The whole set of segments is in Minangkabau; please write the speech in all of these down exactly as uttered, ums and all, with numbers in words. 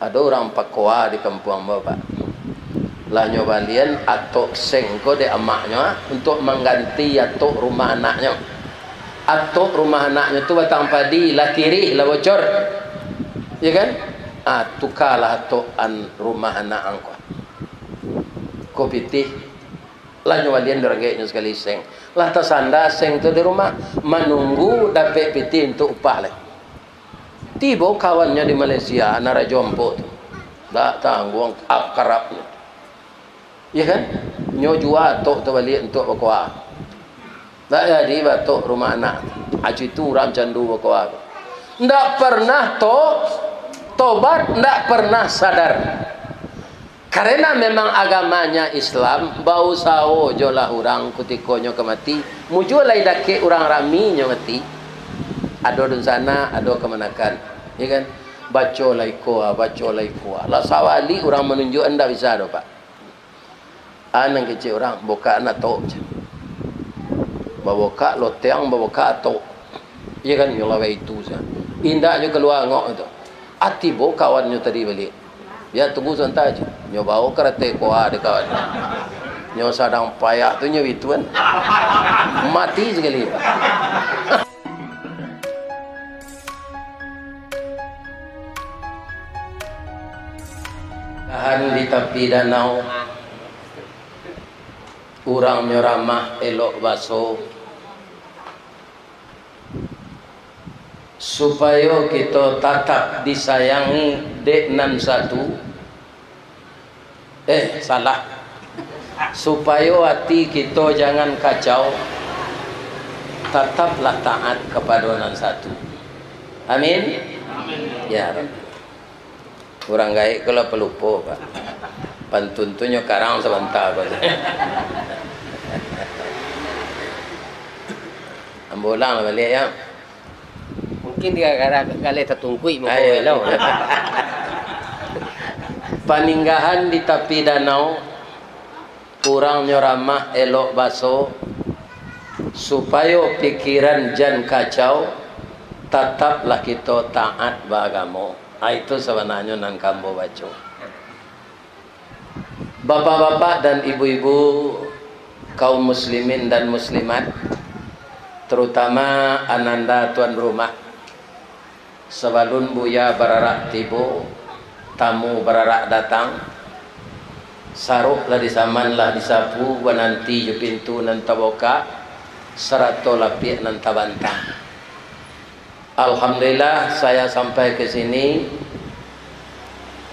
Ado urang pakoa di kampuang ambo, Pak. Lah nyo balian atok seng ko dek amaknyo, ah, untuak mangganti atok rumah anaknyo. Atok rumah anaknyo tu batang padi, lah tirih, lah bocor. Ya kan? Ah, tukalah atok an rumah anak ang ko. Ko pitih. Lah nyo balian dek urang gaeknyo sakali seng. Lah tasanda seng tu di rumah, manunggu dapek pitih untuak upah lai. Tibo kawannyo di Malaysia, nan rajo ampok tu. Dak tangguang akarabnyo. Iya kan? Nyo jua atok tu baliak untuak bakoa. Dak jadi baatok rumah anak. Acu itu urang candu bakoa tu. Ndak pernah to-, tobat, ndak pernah sadar. Karena memang agamanya Islam, bausaho jolah urang kutiko nyo ka mati, mujua lai dakek urang rami nyo mati. Ado dunsanak, ado kamanakan, ya kan? Baco lai ko, baco lai ko. Lah sawali urang manunjuak, ndak bisa doh, Pak. Anang kecek urang, bokak atok, ceh. Babokak lotiang, babokak atok. Ya kan, nyo lawai itu sa. Indak jo kalua angok tu. Ati bo kawannyo tadi baliak. Bia tunggu sabanta aja. Nyo bawo karate koa di kawan. Nyo sadang payah tu nyo bituan. Mati sakali. Tahan di tapi danau. Urangnyo ramah, elok baso. Supayo kito tatap disayangi dek nan satu, eh, salah. Supayo ati kito jangan kacau, tataplah taat kapado nan satu. Amin. Amin. Ya Rabbi. Urang gaek ko lah palupo, Pak. Pantun tu nyo karang sabanta ko. Ambo ulang lah baliak, ya. Mungkin dia galeh tatungkuik muko. Ayo, lo. Paninggahan di tapi danau, urangnyo ramah, elok baso, supayo pikiran jan kacau, tataplah kito taat baagamo. Ah, itu sabananyo nan ka ambo baco. Bapak-bapak dan ibu-ibu, kaum muslimin dan muslimat, terutama ananda tuan rumah, sabalun Buya bararak tibo, tamu bararak datang, sarok lah disaman, lah disapu, bananti jo pintu nan tabukak, sarato lapiak nan tabantang. Alhamdulillah, saya sampai ke sini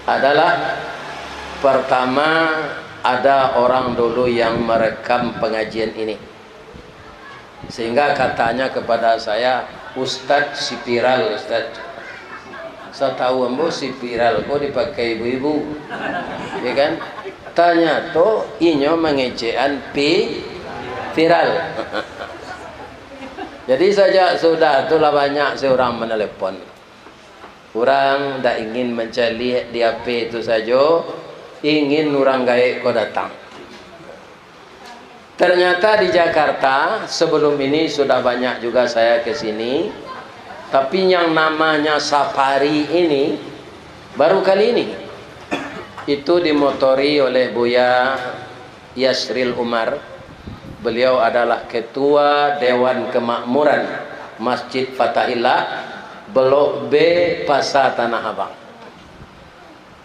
adalah pertama ada orang dulu yang merekam pengajian ini. Sehingga katanya kepada saya, "Ustadz si viral, Ustadz." Satahu ambo si viral ko dipakai ibu-ibu. Ya kan? Tanyato inyo mangecekan pi-, viral. Jadi sajak sudah tu lah banyak si urang manelepon. Urang ndak ingin mancaliak di H P tu sajo, ingin urang gaek ko datang. Ternyata di Jakarta, sebelum ini sudah banyak juga saya ke sini, tapi yang namanya safari ini baru kali ini. Itu dimotori oleh Buya Yasril Umar, beliau adalah Ketua Dewan Kemakmuran Masjid Fatahillah, Blok B, Pasar Tanah Abang.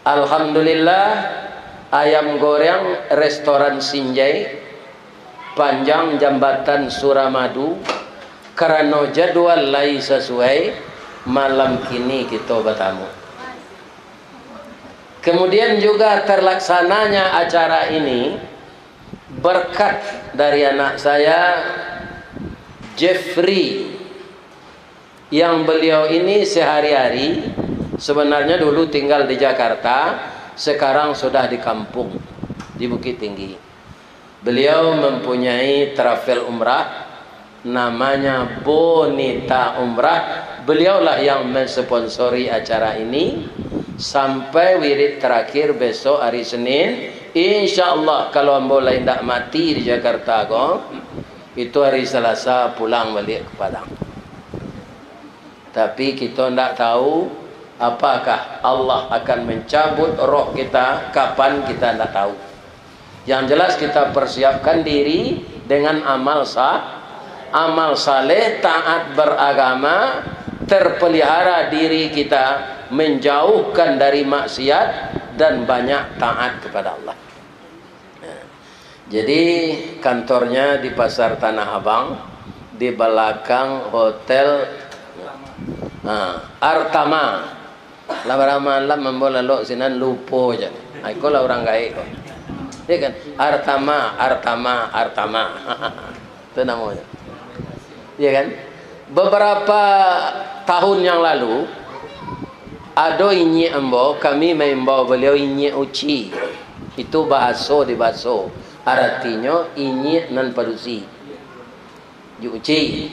Alhamdulillah, ayam goreng restoran Sinjai, panjang jambatan Suramadu, karano jadwal lai sasuai, malam kini kito batamu. Kemudian juga terlaksananya acara ini berkat dari anak saya, Jeffrey, yang beliau ini sehari-hari, sebenarnya dulu tinggal di Jakarta, sekarang sudah di kampung, di Bukittinggi. Beliau mempunyai travel umrah, namanya Bonita Umrah. Beliaulah yang mensponsori acara ini sampai wirid terakhir besok hari Senin. Insya Allah, kalau ambo lai indak mati di Jakarta ko, itu hari Selasa pulang baliak ke Padang. Tapi kito ndak tahu, Apakah Allah akan mencabut roh kita kapan, kita ndak tahu. Yang jelas, kita persiapkan diri dengan amal sa-, amal saleh, taat beragama, terpelihara diri kita, menjauhkan dari maksiat, dan banyak taat kepada Allah. Jadi, kantornya di Pasar Tanah Abang, di belakang Hotel, ha, Artama. Lah bara malam ambo lalok sinan, lupo se. Ha, iko lah urang gaek ko. Iyo kan? Artama, Artama, Artama. Itu namonyo. Iyo kan? Beberapa tahun yang lalu, ado inyiak ambo, kami maimbau baliau Inyiak Uci. Itu bahaso di baso. Aratinyo, inyiak nan padusi. Juk Uci.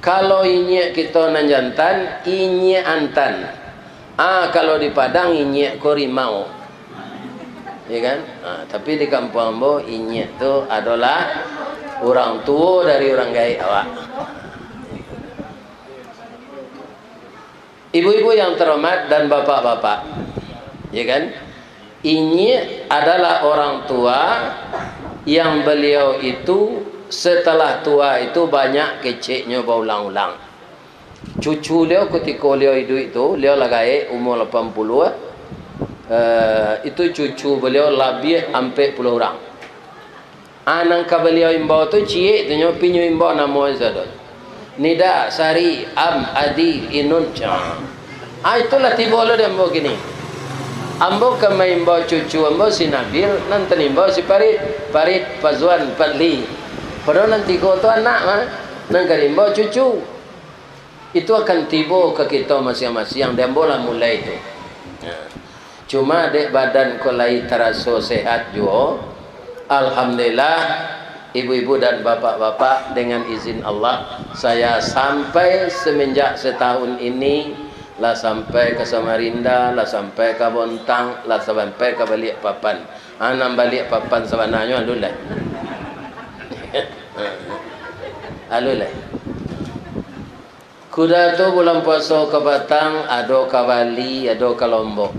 Kalau inyiak kito nan jantan, Inyiak Antan. Ah, kalau di Padang, inyiak ko rimau. Iyo kan? Ah, tapi di kampuang ambo, inyiak tu adolah urang tuo dari urang gaek awak. Ibu-ibu yang terhormat dan bapak-bapak, ya kan? Inyiak adalah orang tua yang beliau itu setelah tua itu banyak keceknyo baulang-ulang. Cucu beliau, kutiko beliau iduik tu, beliau lah gaek, umur lapan puluah, eh, itu cucu beliau labiah ampek puluah urang. Ah, nan ka baliau imbau tu, ciek tu nyo, pi nyo imbau namo sado. Nida, Sari, Am, Adi, Inun, ca. Ah, itulah tibo lo di ambo kini. Ambo ka maimbau cucu ambo si Nabil, nan tanimbau si Parit, Parit, Pazuan, Patli. Padahal nan tigo tu anak mah, nan ka diimbau cucu. Itu akan tibo ka kito masiang-masiang, di ambo lah mulai tu. Nah, cuma dek badan ko lai taraso sehat juo. Alhamdulillah, ibu-ibu dan bapak-bapak, dengan izin Allah, saya sampai semenjak setahun ini, lah sampai ka Samarinda, lah sampai ka Bontang, lah sampai ka Balikpapan. Ah, nan Balikpapan sabananyo alun lai. Alun lai. Kuda tu bulan puaso ka Batang, ado ka Bali, ado ka Lombok.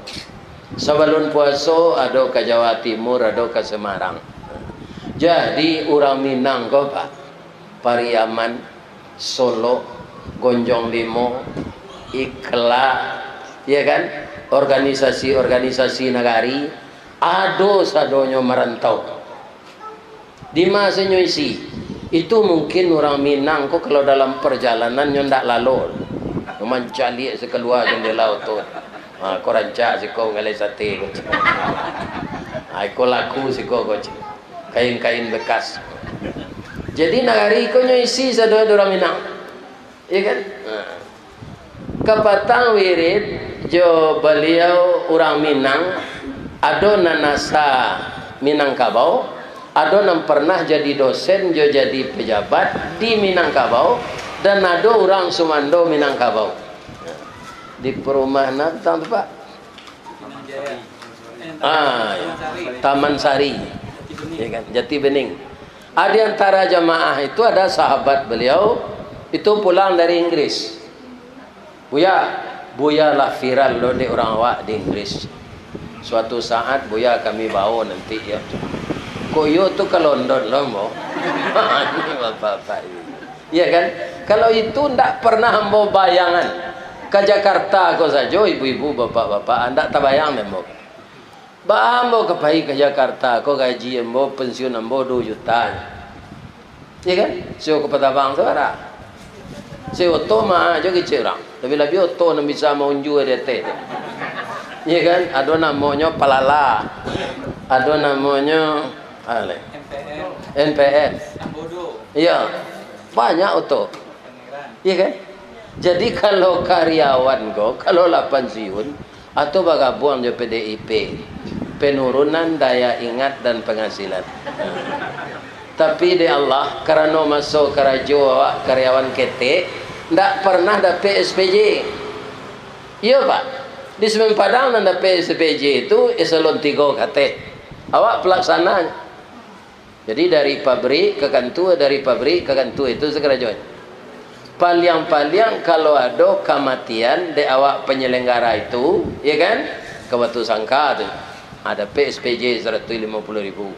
Sabalun puaso, ado ka Jawa Timur, ado ka Semarang. Jadi, urang Minang ko, Pak, Pariaman, Solok, Gonjong Limo, Ikla, ya kan? Organisasi-organisasi nagari, ado sadonyo marantau. Di ma se nyo isi? Itu mungkin urang Minang ko kalau dalam perjalanan nyo ndak lalok. Mancaliak se kalua jandela oto. Ha, ko rancak siko manggaleh sate ko. Ha, iko laku siko ko. Kain-kain bekas. Jadi nagari ko nyo isi sado urang Minang. Iya kan? Nah. Kapatang wirid jo baliau urang Minang, ado nan asa Minangkabau, ado nan pernah jadi dosen jo jadi pejabat di Minangkabau, dan ado urang sumando Minangkabau. Di perumahan apa tu, Pak? Ah, ya. Taman Sari. Ya kan? Jati Bening. Ah, di antara jamaah itu ada sahabat beliau, itu pulang dari Inggris. "Buya, Buya lah viral lo dek urang awak di Inggris. Suatu saat Buya kami bawa nanti, ya." Kok iyo tu ka London lo, ambo? Ini bapak-bapak ini. Iya kan? Kalau itu ndak pernah ambo bayangan. Ka Jakarta ko sajo, ibu-ibu, bapak-bapak, ndak tabayang dek ambo. Baa ambo ka pai ka Jakarta ko, gaji ambo, pensiun ambo duo juta. Iya kan? Sio ka Patabang tu bara. Sio oto ma jo kecek urang. Labiah-labiah oto nan bisa maunjua di ateh tu. Iya kan? Ado namonyo Palala. Ado namonyo, ah, le. N P F. Iya. Banyak oto. Iya kan? Jadi, kalau karyawan ko, kalau lah pansiun, atau bagabuang jo P D I P, penurunan daya ingat dan penghasilan. Tapi dek Allah, karano maso karajo awak karyawan ketek, ndak pernah dapek S P J. Iyo, Pak. Di Semen Padang nan dapek S P J tu eselon tigo kateh. Awak pelaksana. Jadi, dari pabrik ka kantua, dari pabrik ka kantua, itu sakarajo. Paliang-paliang kalau ado kamatian dek awak panyalanggara itu, ya kan? Ka Batusangka tu. Ha, dapek S P J saratuih limo puluah ribu.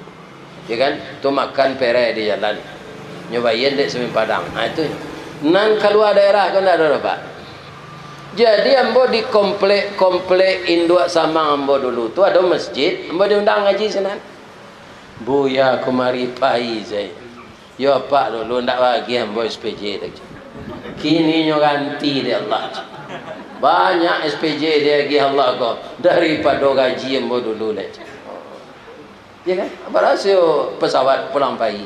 Ya kan? Tu makan perai di jalan. Nyo bayia dek Semen Padang. Ha, itu. Nan kalua daerah ko ndak ado doh, Pak. Jadi ambo di komplek-komplek induak samang ambo dulu tu ado masjid, ambo diundang ngaji sinan. Buya kumari pai sae. Yo apak dulu ndak bagiah ambo S P J tu. Kini nyo ganti dek Allah. Banyak S P J diagiah Allah ko daripado gaji ambo dulu lai. Ya kan? Barasio pesawat pulang pai.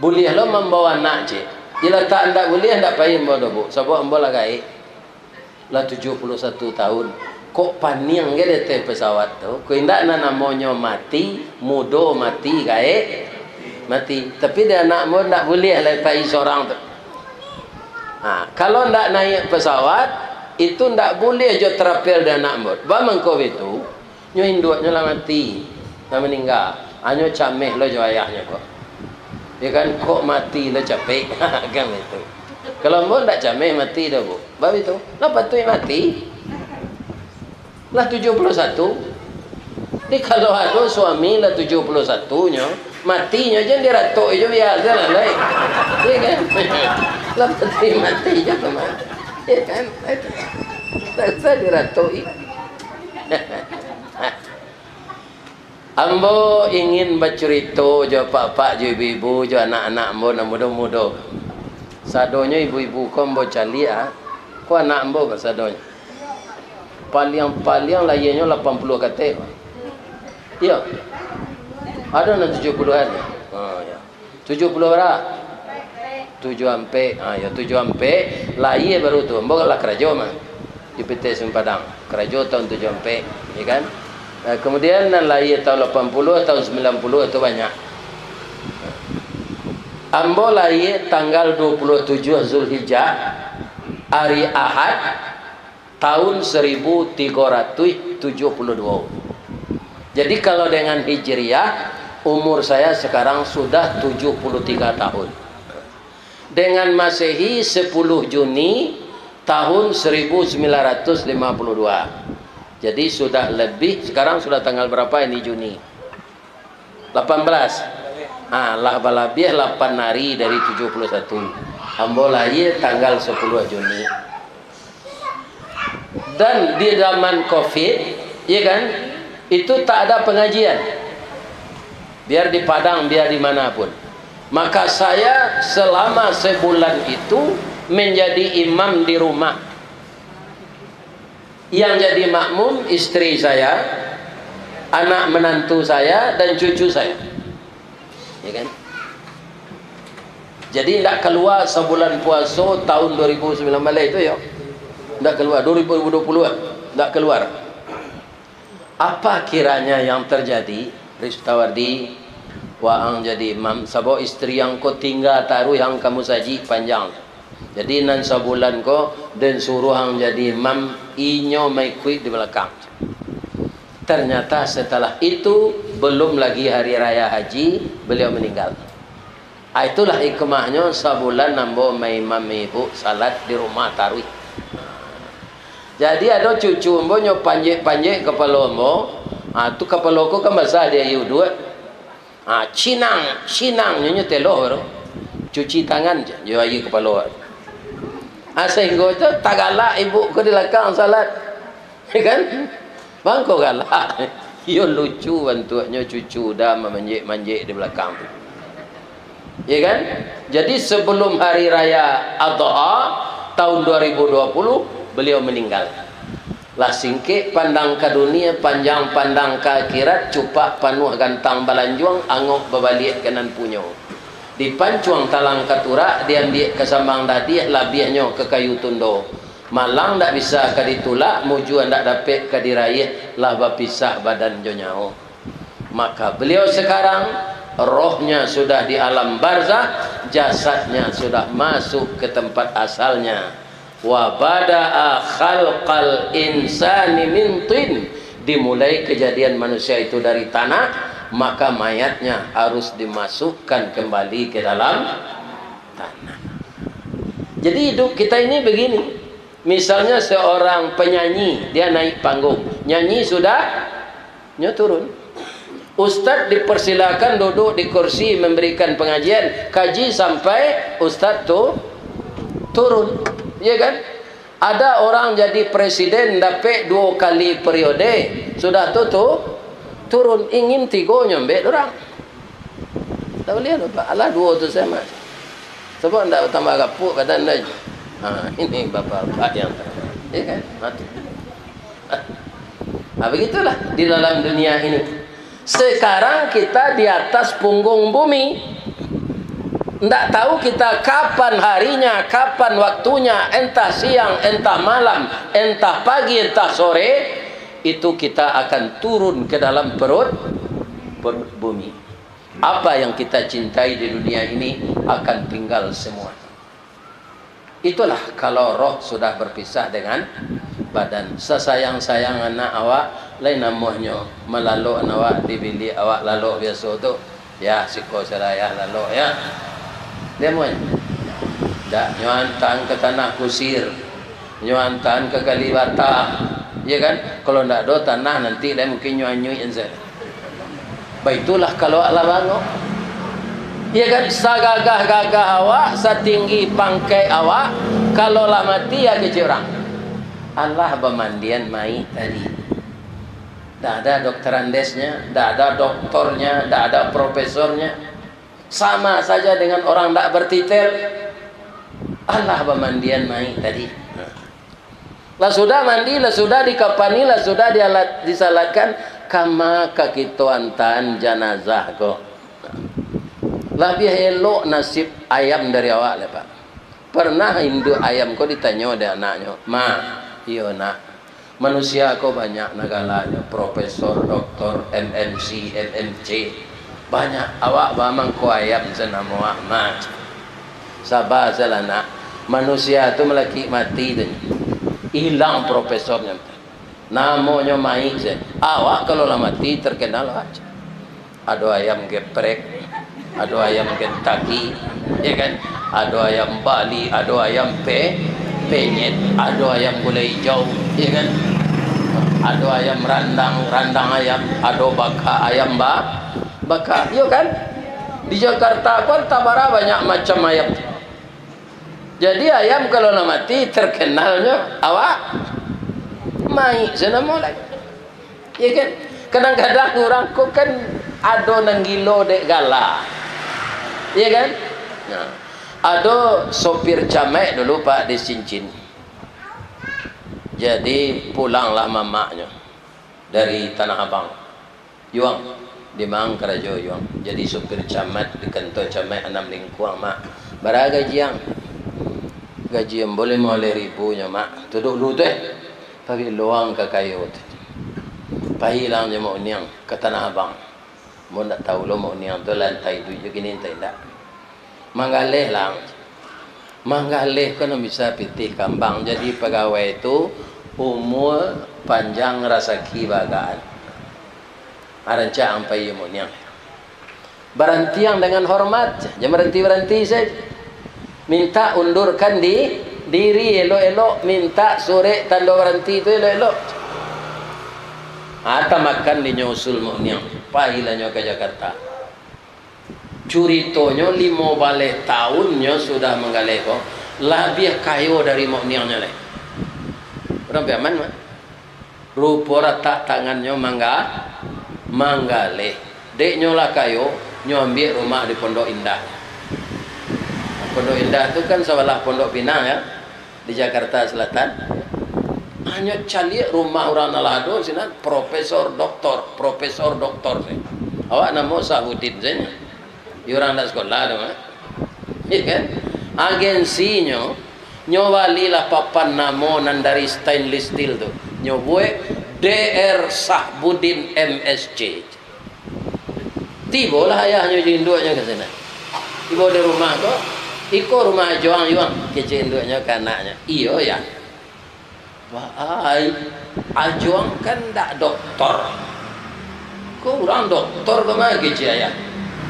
Buliah lo mambawa anak, cek. Dilatak ndak buliah, ndak pai ambo doh, Bu. Sabab ambo lah gaek. Lah tujuah puluah satu tahun. Kok paniang ge di ateh pesawat tu? Kok indak nan namonyo mati, mudo mati, gaek mati. Tapi di anak ambo ndak buliah lai pai sorang tu. Ha, kalau ndak naiak pesawat, itu ndak buliah jo trapel di anak ambo. Bamangko itu, nyo induaknyo lah mati, lah maningga. Anyo cameh lo jo ayahnyo ko. Ya kan, kok mati lo capek. Kan itu. Kalau ambo ndak cameh mati doh, Bu. Bab itu, lah patuik mati. Lah tujuah puluah satu. Jadi kalau ado suami lah tujuah puluah satu nyo, mati nyo jan diratok jo biasa lah, lai. Ya kan? Lah patuik mati jo tu mah. Ya kan? Tak usah diratok. Ambo ingin bacurito jo apak-apak, jo ibu-ibu, jo anak-anak ambo nan mudo-mudo. Sadonyo ibu-ibu ko ambo caliak, ah. Ko anak ambo basadonyo. Paliang-paliang lahianyo lapan puluah ka ateh. Iyo. Ado nan tujuah puluahan. Ha, iyo. Tujuah puluah bara? Tujuah ampek. Ha, yo, tujuah ampek, lahia baru tu. Ambo lah karajo mah. Di P T Semen Padang. Karajo tahun tujuah ampek, ya kan? Nah, kemudian nan lahia tahun lapan puluah, tahun sembilan puluah tu banyak. Ambo lahia tanggal dua puluah tujuah Zulhijjah, hari Ahad, tahun saribu tigo ratuih tujuah puluah duo. Jadi, kalau dengan Hijriah, umur saya sekarang sudah tujuah puluah tiga tahun. Dengan Masehi, sepuluh Juni tahun seribu sembilan ratus lima puluh dua. Jadi, sudah lebih, sekarang sudah tanggal berapa ini Juni? Lapan belas. Ah, lah balabiah lapan hari dari tujuah puluah satu. Ambo lahia tanggal sepuluh Juni. Dan di zaman covid, ya kan, itu tak ada pengajian. Biar di Padang, biar di mana pun. Maka saya selama sebulan itu menjadi imam di rumah. Yang jadi makmum istri saya, anak menantu saya, dan cucu saya. Ya kan? Jadi, ndak kalua sabulan puaso tahun dua ribu sembilan belas itu, yo. Ndak kalua, dua ribu dua puluh, ndak kalua. Apa kiranya yang terjadi, Ristawardi, waang jadi imam, sabab istri ang ko tingga taruih ang ka musajik panjang. Jadi, nan sabulan ko, den suruah ang jadi imam, inyo maikuik di balakang. Ternyata setelah itu, belum lagi hari raya haji, beliau meninggal. Ah, itulah hikmahnyo sabulan ambo maimami ibu salat di rumah taruih. Jadi, ado cucu ambo nyo panjek-panjek kapalo ambo. Ah, tu kapalo ko kan basah di aia uduak. Ah, cinang, cinang nyo, nyo teloh baru. Cuci tangan jo aia kapalo. Ah, sahinggo tu tagalak ibu ko di lakang salat. Ya kan? Mangko galak. Iyo, lucu bantuaknyo cucu uda mamanjek-manjek di balakang tu. Ya kan? Jadi, sebelum hari raya Adha tahun dua ribu dua puluh, beliau meninggal. Lah singkek pandang ka dunia, panjang pandang ka akhirat, cupak panuah gantang balanjuang, angok babaliak ka nan punyo. Dipancuang talang ka turak, diambiak ka sambang dadiah, labiahnyo ka kayu tundo. Malang ndak bisa ka ditulak, mujua ndak dapek ka diraiah, lah bapisah badan jo nyawo. Maka beliau sekarang, rohnya sudah di alam barzah, jasadnya sudah masuk ke tempat asalnya. Wa bada'a khalqal insani min tin. Dimulai kejadian manusia itu dari tanah, maka mayatnya harus dimasukkan kembali ke dalam tanah. Jadi hidup kita ini begini. Misalnya seorang penyanyi, dia naik panggung, nyanyi sudah, nyo turun. Ustadz dipersilakan duduk di kursi memberikan pengajian, kaji sampai ustadz tu turun, ya kan? Ada orang jadi presiden dapek duo kali periode, sudah tu, tu turun, ingin tigo nyombek orang. Tak boleh tu, Pak. Alah duo tu sajo, Mak. Sabab ndak tambah gapuak badan dah. Ha, ini bapak-bapak yang, ya kan? Mati. Ha, begitulah di dalam dunia ini. Sekarang kita di atas punggung bumi. Ndak tahu kita kapan harinya, kapan waktunya, entah siang, entah malam, entah pagi, entah sore, itu kita akan turun ke dalam perut, perut bumi. Apa yang kita cintai di dunia ini akan tinggal semua. Itulah kalau roh sudah berpisah dengan badan. Sasayang-sayang anak awak, lai namuahnyo malalok awak di biliak awak lalok biaso tu. Ya, siko sirayah lalok, ya. Dia muai. Dak, nyo antaan ka tanah kusir. Nyo antaan ka Kalibata. Ya kan? Kalau ndak ado tanah, nanti deh mungkin nyo anyuik sajo. Baitulah kalau alah bango. Ya kan? Sagagah-gagah awak, satinggi pangkek awak, kalau lah mati, ya kecek urang. Alah bamandian mayik tadi. Ndak ada doktorandesnya, ndak ada doktornya, ndak ada profesornya. Sama saja dengan orang ndak bertitel. Alah bamandian mayik tadi. Lah sudah mandi, lah sudah dikapani, lah sudah dialat, disalatkan, kama ka kito antaan janazah ko. Labiah elok nasib ayam dari awak lai, Pak. Pernah induak ayam ko ditanyo dek anaknyo, "Ma," "Iyo, Nak." Manusia ko banyak nan galanyo, profesor, doktor, M M C, M M C. Banyak. Awak ba mangko ayam se namo awak, Mak. Saba sajolah, Nak. Manusia tu malakik mati tu. Ilang profesornyo. Namonyo mayik se. Awak kalau lah mati, terkenal awak. Ado ayam geprek, ado ayam Kentucky, ya kan? Ado ayam Bali, ado ayam pe-, penyet, ado ayam gulai hijau, ya kan? Ado ayam randang, randang ayam, ado baka ayam ba-, baka, yo kan? Di Jakarta ko antah bara banyak macam ayam. Jadi ayam kalau lah mati, terkenalnyo awak mayik se namo lai. Ya kan? Kadang-kadang urang ko kan ado nan gilo dek gala. Ya kan? Nah, ado sopir camaik dulu, Pak, di Sincin. Jadi, pulanglah mamaknyo dari Tanah Abang. "Yuang, di ma ang karajo, Yuang?" "Jadi sopir camaik di kantua camaik Anam Lingkuang, Mak." "Bara gaji ang?" "Gaji ambo limo baleh ribu nyo, Mak." "Tu dulu tu, eh? Pabilo ang ka kayo tu?" "Pailah ang jo Mak Uniang ka Tanah Abang." Ambo ndak tahu lo Mak Uniang tu lah antah iduik jo kini, antah indak. "Manggaleh lah ang." Manggaleh ko nan bisa pitih kambang. Jadi pagawai tu umua panjang, rasaki baagaan. Rancak ang pai jo Mak Uniang. Baranti ang dengan hormat, jan baranti-baranti sajo. Mintak undurkan di, diri elok-elok, mintak surek tando baranti tu elok-elok. Ah, tamakan dinyo usul Mak Uniang, pailah nyo ka Jakarta. Curitonyo, limo baleh taun nyo sudah manggaleh ko, labiah kayo dari Mak Uniangnyo lai. Urang Piaman, Mak. Rupo ratak tangannyo mangga-, manggaleh. Dek nyo lah kayo, nyo ambiak rumah di Pondok Indah. Pondok Indah tu kan sabalah Pondok Pinang, ya, di Jakarta Selatan. Hanyo caliak rumah urang nan lah ado sinan, profesor, doktor, profesor, doktor se. Awak namo Sahbudin sajo. Iyo urang ndak sekolah tu, ha? Iyo kan? Agensinyo, nyo balilah papan namo nan dari stainless steel tu. Nyo buek D R Sahbudin M S C. Tibolah ayahnyo jo induaknyo ka sinan. Tibo di rumah ko, "Iko rumah Ajo ang, Yuang?" kecek induaknyo ka anaknyo. "Iyo, Yang." "Wah, ai, Ajo ang kan ndak doktor. Ko urang doktor ko mah," kecek ayah.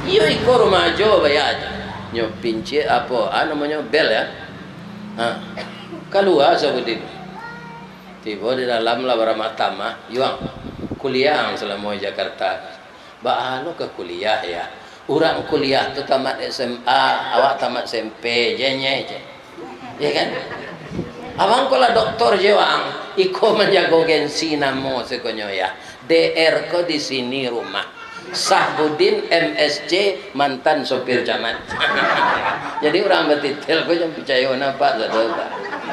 "Iyo, iko rumah Ajo, baya." Nyo pincik apo, ah, namonyo bel, ya. Ha, kalua Sabudin. Tibo di dalam lah baramah tamah, "Yuang, kuliah ang salamo di Jakarta." "Baa lo ka kuliah, Yah? Urang kuliah tu tamat S M A, awak tamat S M P je nyeh," cek. Ya kan? "Abang ko lah doktor je, Wang. Iko manjago gengsi namo sikonyo, Yah. D R ko di sini rumah. Sahbudin M S C, mantan sopir camat." Jadi urang batitel ko jan picayo napak sado, Pak.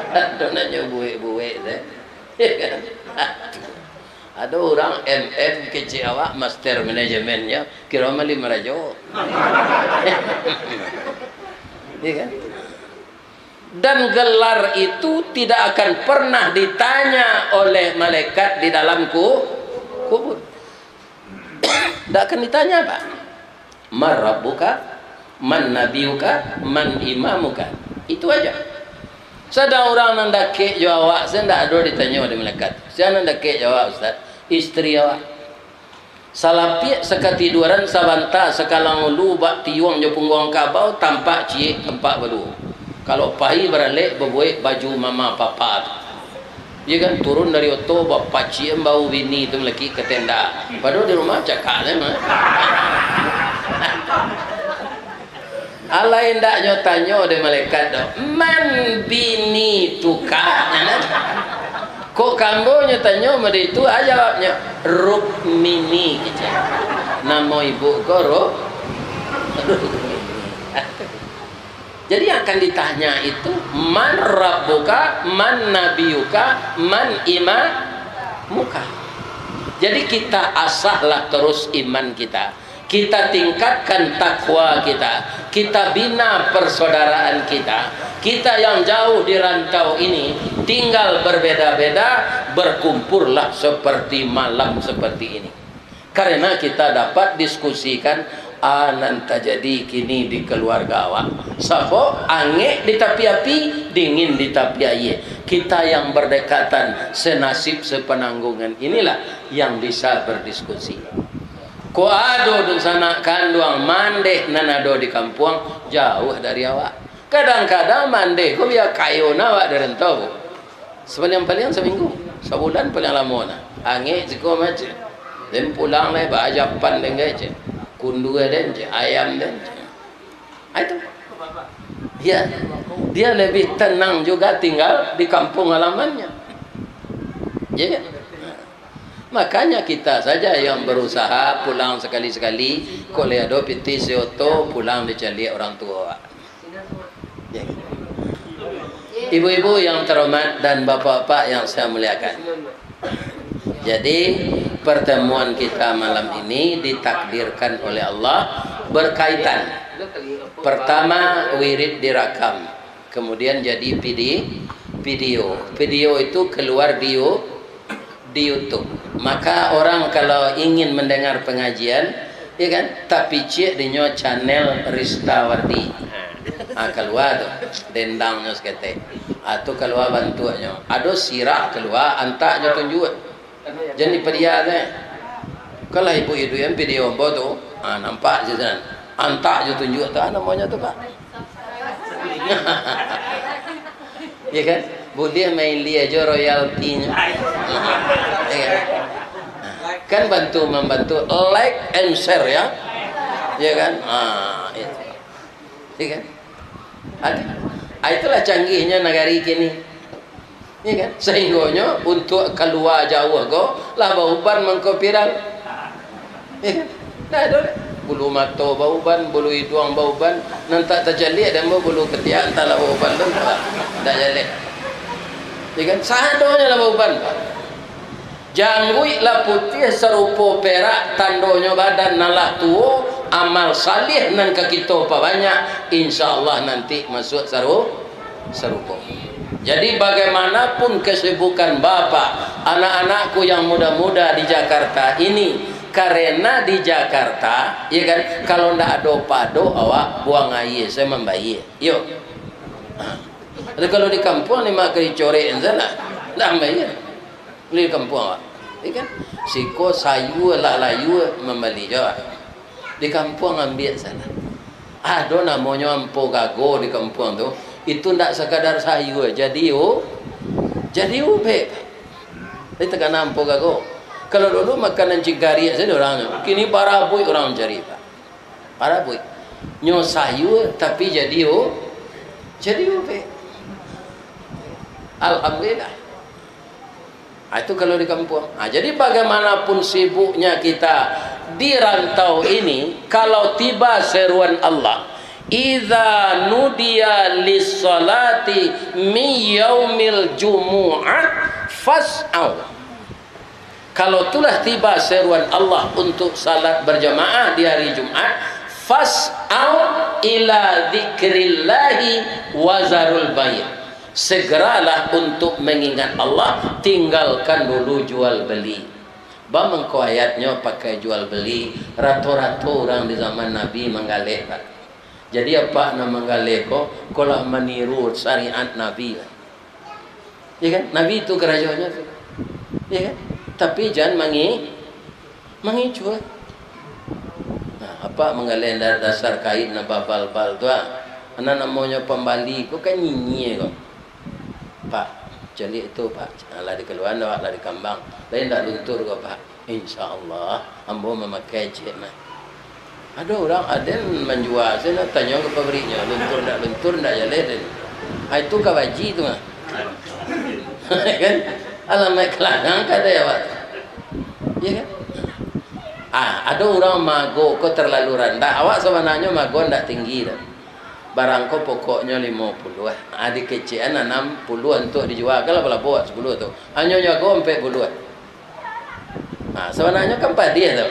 Ado nan nyo buek-buek tu. Ya kan? Ado urang M M kecek awak, master manajemennyo, kiro mali marajo. Ya kan? Dan gelar itu tidak akan pernah ditanya oleh malaikat di dalam ku-, kubur. Tidak akan ditanya, Pak. "Man rabbuka, man nabiyuka, man imamuka." Itu aja. Sadang urang nan dakek jo awak, se ndak ado ditanyo dek malaikat. Sia nan dakek jo awak, Ustaz? Istri awak. Salapiak sakatiduaran sabanta, sakalang ulu bak tiuang jo pungguang kabau, tampak ciek, tampak baduo. Kalau pai baralek, babuek baju mama papa tu. Iyo kan, turun dari oto, bapacian bau bini tu malakik ka tenda. Padahal di rumah cakak se mah. Alai ndak nyo tanyo dek malaikat tu, "Man bini tuka?" Kok ka ambo nyo tanyo mode itu, ah, jawabnyo, "Rukmini," kecek. Namo ibu ko Ruk-, Rukmini. Jadi yang akan ditanya itu, "Man rabbuka, man nabiyuka, man imamuka." Jadi kita asahlah terus iman kita. Kita tingkatkan takwa kita, kita bina persaudaraan kita. Kita yang jauh di rantau ini, tinggal berbeda-beda, berkumpullah seperti malam seperti ini. Karena kita dapat diskusikan, ah, nan tajadi kini di keluarga awak. Sabab angek di tapi api, dingin di tapi aia. Kita yang berdekatan, senasib sepenanggungan inilah yang bisa berdiskusi. Kok ado dunsanak kanduang mandeh nan ado di kampuang, jauah dari awak. Kadang-kadang mandeh ko bia kayo na awak di rantau ko. Sapaliang-paliang saminggu, sabulan paliang lamo na. Angek siko macam. Den pulang lai, baa japan den gai cek. Kundua den cek, ayam den cek. Ah, itu. Ya, dia lebih tenang juga tinggal di kampung halamannya. Ya kan? Makanya kita saja yang berusaha pulang sekali-sekali, kok lai ado pitih sioto, pulang dicaliak orang tua. Ya kan? Ibu-ibu yang terhormat dan bapak-bapak yang saya muliakan. Jadi, pertemuan kita malam ini ditakdirkan oleh Allah berkaitan. Pertama, wirid direkam, kemudian jadi pidi-, video. Video itu keluar di You-, di YouTube. Maka orang kalau ingin mendengar pengajian, ya kan, tapicik dinyo channel Rista Wardi. Ah, kalua tu, dendangnyo saketek. Ah, tu kalua bantuaknyo. Ado sirah kalua, antak jo tunjuak. Jan dipadiak tu, eh. Kalau ibu iduik kan video ambo tu, ah, nampak je kan. Antak jo tunjuak tu, ah, namonyo tu, Pak. Ya kan? Buliah main lia jo royaltinyo. Ya kan? Kan bantu-mambantu, like and share ya. Ya kan? Ah, itu. Ya kan? Ada. Ah, itulah canggihnya nagari kini. Ya kan? Sahinggonyo untuak kalua jauah ko lah bauban mangko viral. Ya kan? Nah, ado lah. Bulu mato bauban, bulu iduang bauban, nan tak tacaliak dek ambo bulu katiak, antahlah bauban tu, tak jaleh. Ya kan? Sadonyo lah bauban. Jangguik lah putiah sarupo perak, tandonyo badan nan lah tuo, amal salih nan ka kito pabanyak, insya Allah nanti masuak saru-, sarupo. Jadi, bagaimanapun kesibukan bapak, anak-anakku yang muda-muda di Jakarta ini, karena di Jakarta, ya kan, kalau ndak ado pado, awak buang aia, saya mambayar. Yo. Tapi kalau di kampuang ni, mak kari corek salah. Ndak mambayar. Di kampuang awak. Ya kan? Siko sayua lah layua mambali jo awak. Di kampuang ambiak salah. Ado namonyo ampo gago di kampuang tu, Itu ndak sakadar sayua, jadi u-, jadi ubek. Jadi takana ampo gago. Kalau dulu makanan cigariak sajo urang tu. Kini barabuik urang mancari, Pak. Barabuik. Nyo sayua, tapi jadi u-, jadi ubek. Alhamdulillah. Ah, itu kalau di kampuang. Ah, jadi bagaimanapun sibuknya kita di rantau ini, kalau tiba seruan Allah, "Idza nudiya lis-salati min yaumil jumu'ah fas'au." Kalau telah tiba seruan Allah untuk salat berjamaah di hari Jumat, "Fas'au ila dzikrillahi wa zarul bai'." Segeralah untuk mengingat Allah, tinggalkan dulu jual beli. Ba mangko ayatnyo pakai jual beli, rato-rato urang di zaman Nabi manggaleh, Pak. Jadi, apak nan manggaleh ko, ko lah maniru syariat Nabi, Pak. Ya kan? Nabi itu karajonyo tu. Ya kan? Tapi jan mangi-, Mangicuah. Nah, apak manggaleh da-, dasar kain nan babal-bal tu, ah. Nan namonyo pambali ko kan nyinyia ko. "Pak, caliak tu, Pak. Ah, lah dikaluaan awak, lah dikambang. Lai ndak luntur ko, Pak?" "Insya Allah, ambo mamakai ciek mah." Ado urang aden manjua, sajo tanyo ka pabriknyo, luntur ndak luntur, ndak jaleh den. Ah, itu ka baji tu mah. Kan? Alamaik kalangan kadai awak tu. Ya kan? Ah, ado urang mago ko terlalu randah. Awak sabananyo mago ndak tinggi doh. Barang ko pokoknyo limo puluah. Ah, dikecekan anam puluah untuak dijua. Kan lah balabo sapuluah tu. Hanyo jago ampek puluah. Ah, sabananyo kan padiah tu.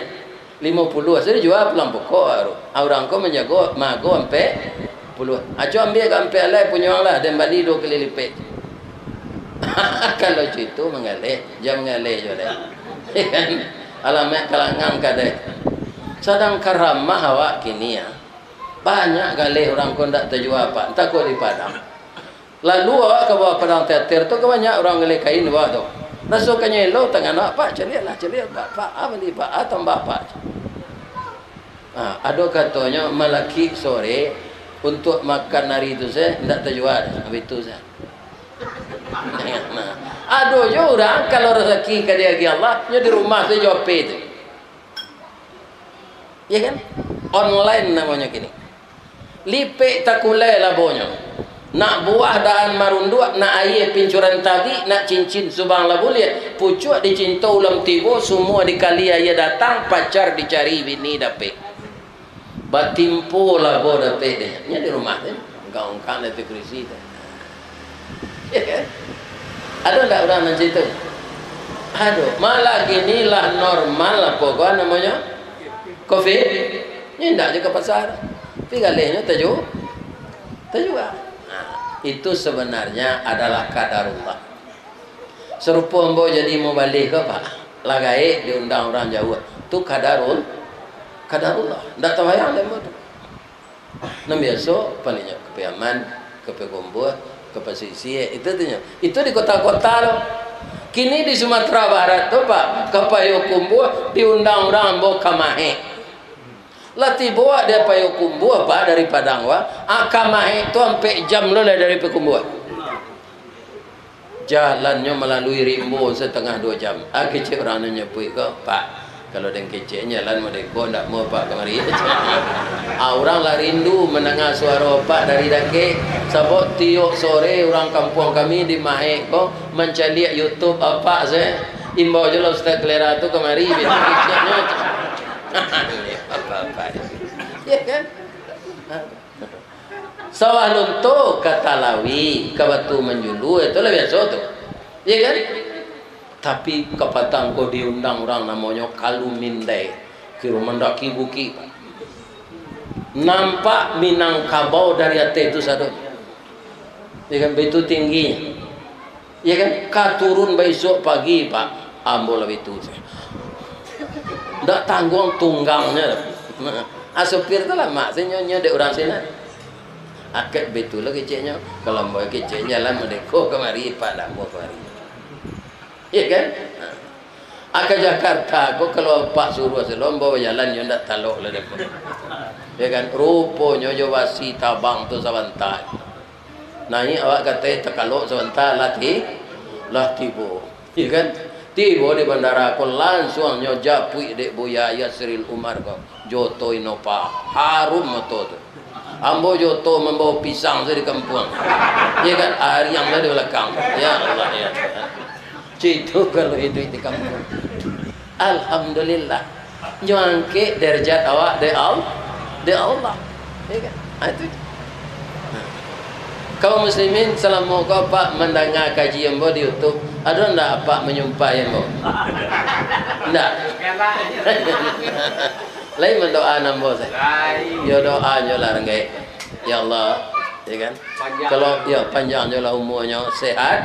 Limo puluah. Sudah jua pulang pokok baru. Ah, urang ko manjago mago ampek puluah. Aco ambiak ka ampek alai, punyo ang lah, den bali duo kali lipek. Kalau cuitu manggaleh, jan manggaleh juo deh. Alamaik kalangan kadai. Sadangkan ramah awak kini, ya. Banyak galeh urang ko ndak tajua, Pak. Antah ko di Padang. Lalu awak ka bawah Padang Teater tu, ka banyak urang galeh kain bawah tu. Raso kanyo elo tangan awak, "Pak, caliaklah, caliak, Pak, Pak, ah, bali, Pak, ah, tambah, Pak." Ah, ado katonyo malakik sore untuak makan ari tu se, ndak tajua, habis tu se. Nah, ado jo urang kalau rasaki ka diagiah Allah, nyo di rumah tu jo H P tu. Ya kan? Online namonyo kini. Lipek takulai labonyo. Nak buah dahan marunduak, nak aia pincuran tabik, nak cincin subang lah buliah. Pucuak dicinto ulam tibo, sumua dikali aia datang, pacar dicari bini dapek. Batimpo labo dapek deh. Nyo di rumah tu. Ungkang-ungkang di ateh kurisi tu. Ya kan? Ado ndak urang nan cito? Ado. Malah kini lah normal apo ko namonyo? Covid. Nyo indak jo ka pasar. Tapi galehnyo taju-, tajua. Nah, itu sebenarnya adalah kadarullah. Sarupo ambo jadi mubalih ko, Pak. Lah gaek diundang urang jauah. Tu kadarul-, kadarullah. Ndak tabayang dek ambo tu. Nan biaso, palingnya ka Piaman, ka Payakumbuah, ka Pasisia, itu tu nyo. Itu di kota-kota tu. Kini di Sumatera Barat tu, Pak, ka Payakumbuah diundang urang ambo ka Mahek. Lah tibo awak di Payakumbuah, Pak, dari Padang, Pak. Ah, ka Mahek tu ampek jam lo lah dari Payakumbuah. Jalannyo malalui rimbo satangah duo jam. Ah, kecek urang nan nyapuik ko, "Pak, kalau den kecek jalan modeko, ndak amuah Pak kamari." Ah, urang lah rindu mandanga suaro Apak dari dakek. Sabab tiok sore urang kampuang kami di Mahek ko mancaliak YouTube Apak se. "Imbau jo lah Ustaz Kalera tu kamari," baitu keceknyo. Apak-apak. Ya kan? Sawah Lunto ka Talawi, ka Batu Manjulu, itu lah biaso tu. Ya kan? Tapi kapatang ko diundang urang namonyo Kalu Mindai, kiro mandaki bukik. Nampak Minangkabau dari ateh tu sadonyo. Ya kan? Baitu tinggi. Ya kan? Ka turun baisuak pagi, Pak. Ambo lah baitu. Ndak tangguang tunggangnyo. Ah, supir tu lah, Mak, sinyo nyo dek urang sinan. Akak baitu lah keceknyo. Kalau ambo kecek jalan modeko kamari, Pak, ndak amuah kamari. Ya kan? Ah, ka Jakarta ko kalau Apak suruah salo, ambo bajalan nyo ndak talok lah dek ko. Ya kan? Ruponyo jo basi tabang tu sabanta. Naiak awak katai takalok sabanta lah ti-, lah tibo. Ya kan? Tibo di bandara ko lansuang nyo japuik dek Buya Yasril Umar ko. Joto Innova. Harum moto tu. Ambo joto mambawa pisang sajo di kampuang. Ya kan? Ariang sajo di balakang. Ya Allah, ya Tuhan. Cito kalau iduik di kampuang. Alhamdulillah. Nyo angkek derajat awak dek Al-, dek Allah. Ya kan? Ha, itu. Kaum muslimin, salamo ko Apak mandanga kaji ambo di YouTube, ado ndak Apak manyumpahi ambo? Ndak. Lain mandoa ambo sajo. Yo doa nyo lah ranggaik. Ya Allah, ya kan? Kalau, ya, panjang nyo lah umurnyo, sehat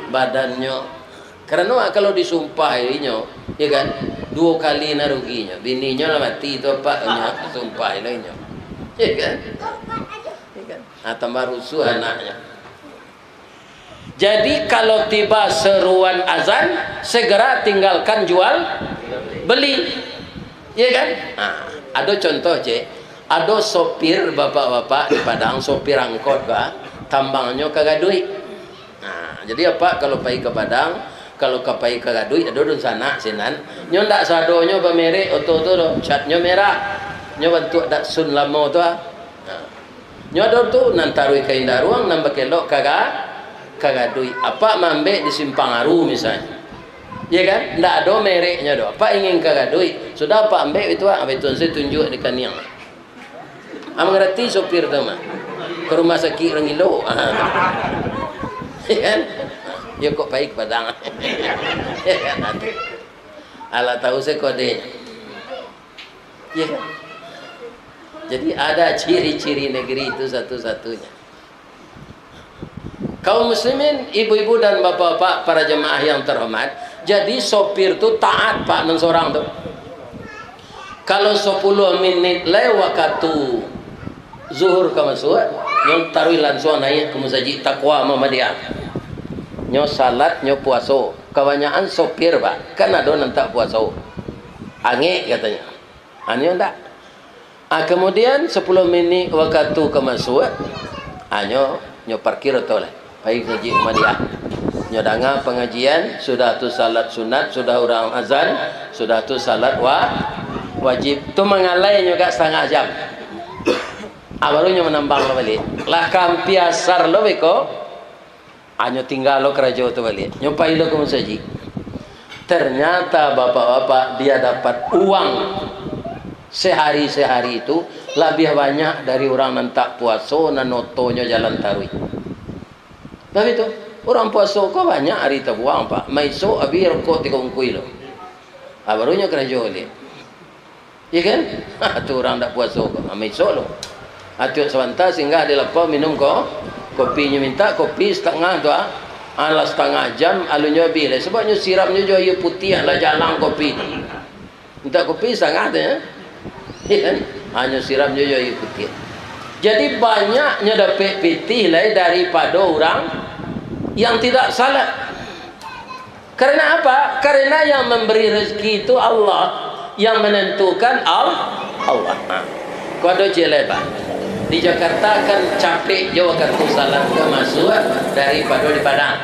badannyo. Karano kalau disumpahi inyo, ya kan, duo kali nah ruginyo. Bininyo lah mati tu, Apak, nyo sumpahi lah inyo. Ya kan? Ya kan? Ah, tambah rusuh anaknyo. Jadi, kalau tiba seruan azan, segera tinggalkan jual beli. Ya kan? Ah, ado contoh, cek. Ado sopir, bapak-bapak di Padang, sopir angkot, ba, tambangnyo ka Gaduik. Nah, jadi Apak kalau pai ka Padang, kalau ka pai ka Gaduik, ado dunsanak sinan. Nyo ndak sadonyo bamerek oto tu doh, catnyo merah. Nyo bantuak Datsun lamo tu ah. Nah, nyo ado tu nan taruih ka Indaruang, nan bakelok ka Ga-, ka Gaduik. Apak maambek di Simpang Aru misalnyo. Ya kan? Ndak ado mereknyo doh. Apak ingin ka Gaduik, sudah Apak ambek itu ah, itu saya tunjuk di kaniang. Ah, mangarati sopir tu mah. Ka rumah sakik urang gilo. Ah. Ya kan? Ya kok pai ka Padang. Ya kan? Alah tahu se kode. Ya kan? Jadi ada ciri-ciri negeri itu satu-satunya. Kaum muslimin, ibu-ibu dan bapak-bapak, para jemaah yang terhormat, jadi sopir tu taat, Pak, nan sorang tu. Kalau sapuluah minit lai wakatu zuhur ka masuak, nyo taruih lansuang naiak ka musajik Taqwa Muhammadiyah. Nyo salat, nyo puaso. Kabanyakan sopir, Pak, kan ado nan tak puaso. Angek katanyo. Anyo ndak. Ah, kamudian, sapuluah minit wakatu ka masuak, ah, nyo, nyo parkir oto lah. Pai ka Masjid Muhammadiyah. Nyo danga pangajian, sudah tu salat sunat, sudah urang azan, sudah tu salat wa-, wajib. Tu mangalai nyo agak satangah jam. Ah, baru nyo manambang lo baliak. Lah ka ampia asar lo beko, Anyo tingga lo karajo tu baliak. Nyo pai lo ka musajik. Ternyata, bapak-bapak, dia dapat uang sehari-sehari tu labiah banyak dari urang nan tak puaso, nan otonyo jalan taruih. Tapi tu, urang puaso ko banyak ari tabuang, Pak. Maisok abih rokok tigo bungkuih lo. Ah, baru nyo karajo baliak. Ya kan? Ha, tu urang dak puaso ko. Ha, maisok lo. Ha, tiok sabanta singgah di lapau minum ko-, kopi. Nyo mintak kopi satangah tu, ah. Alah satangah jam, alun nyo abih lai. Sabab nyo siram nyo jo aia putiah lah jalang kopi tu. Mintak kopi satangah tu, ya. Ya kan? Ha, nyo siram nyo jo aia putiah. Jadi, banyak nyo dapek pitih lai daripado urang yang tidak salat. Karena apa? Karena yang memberi rezeki itu Allah, yang menentukan Al-, Allah. Ha. Ko ado ciek lai, Pak. Di Jakarta kan capek jo wakatu salat ka masuak daripado di Padang.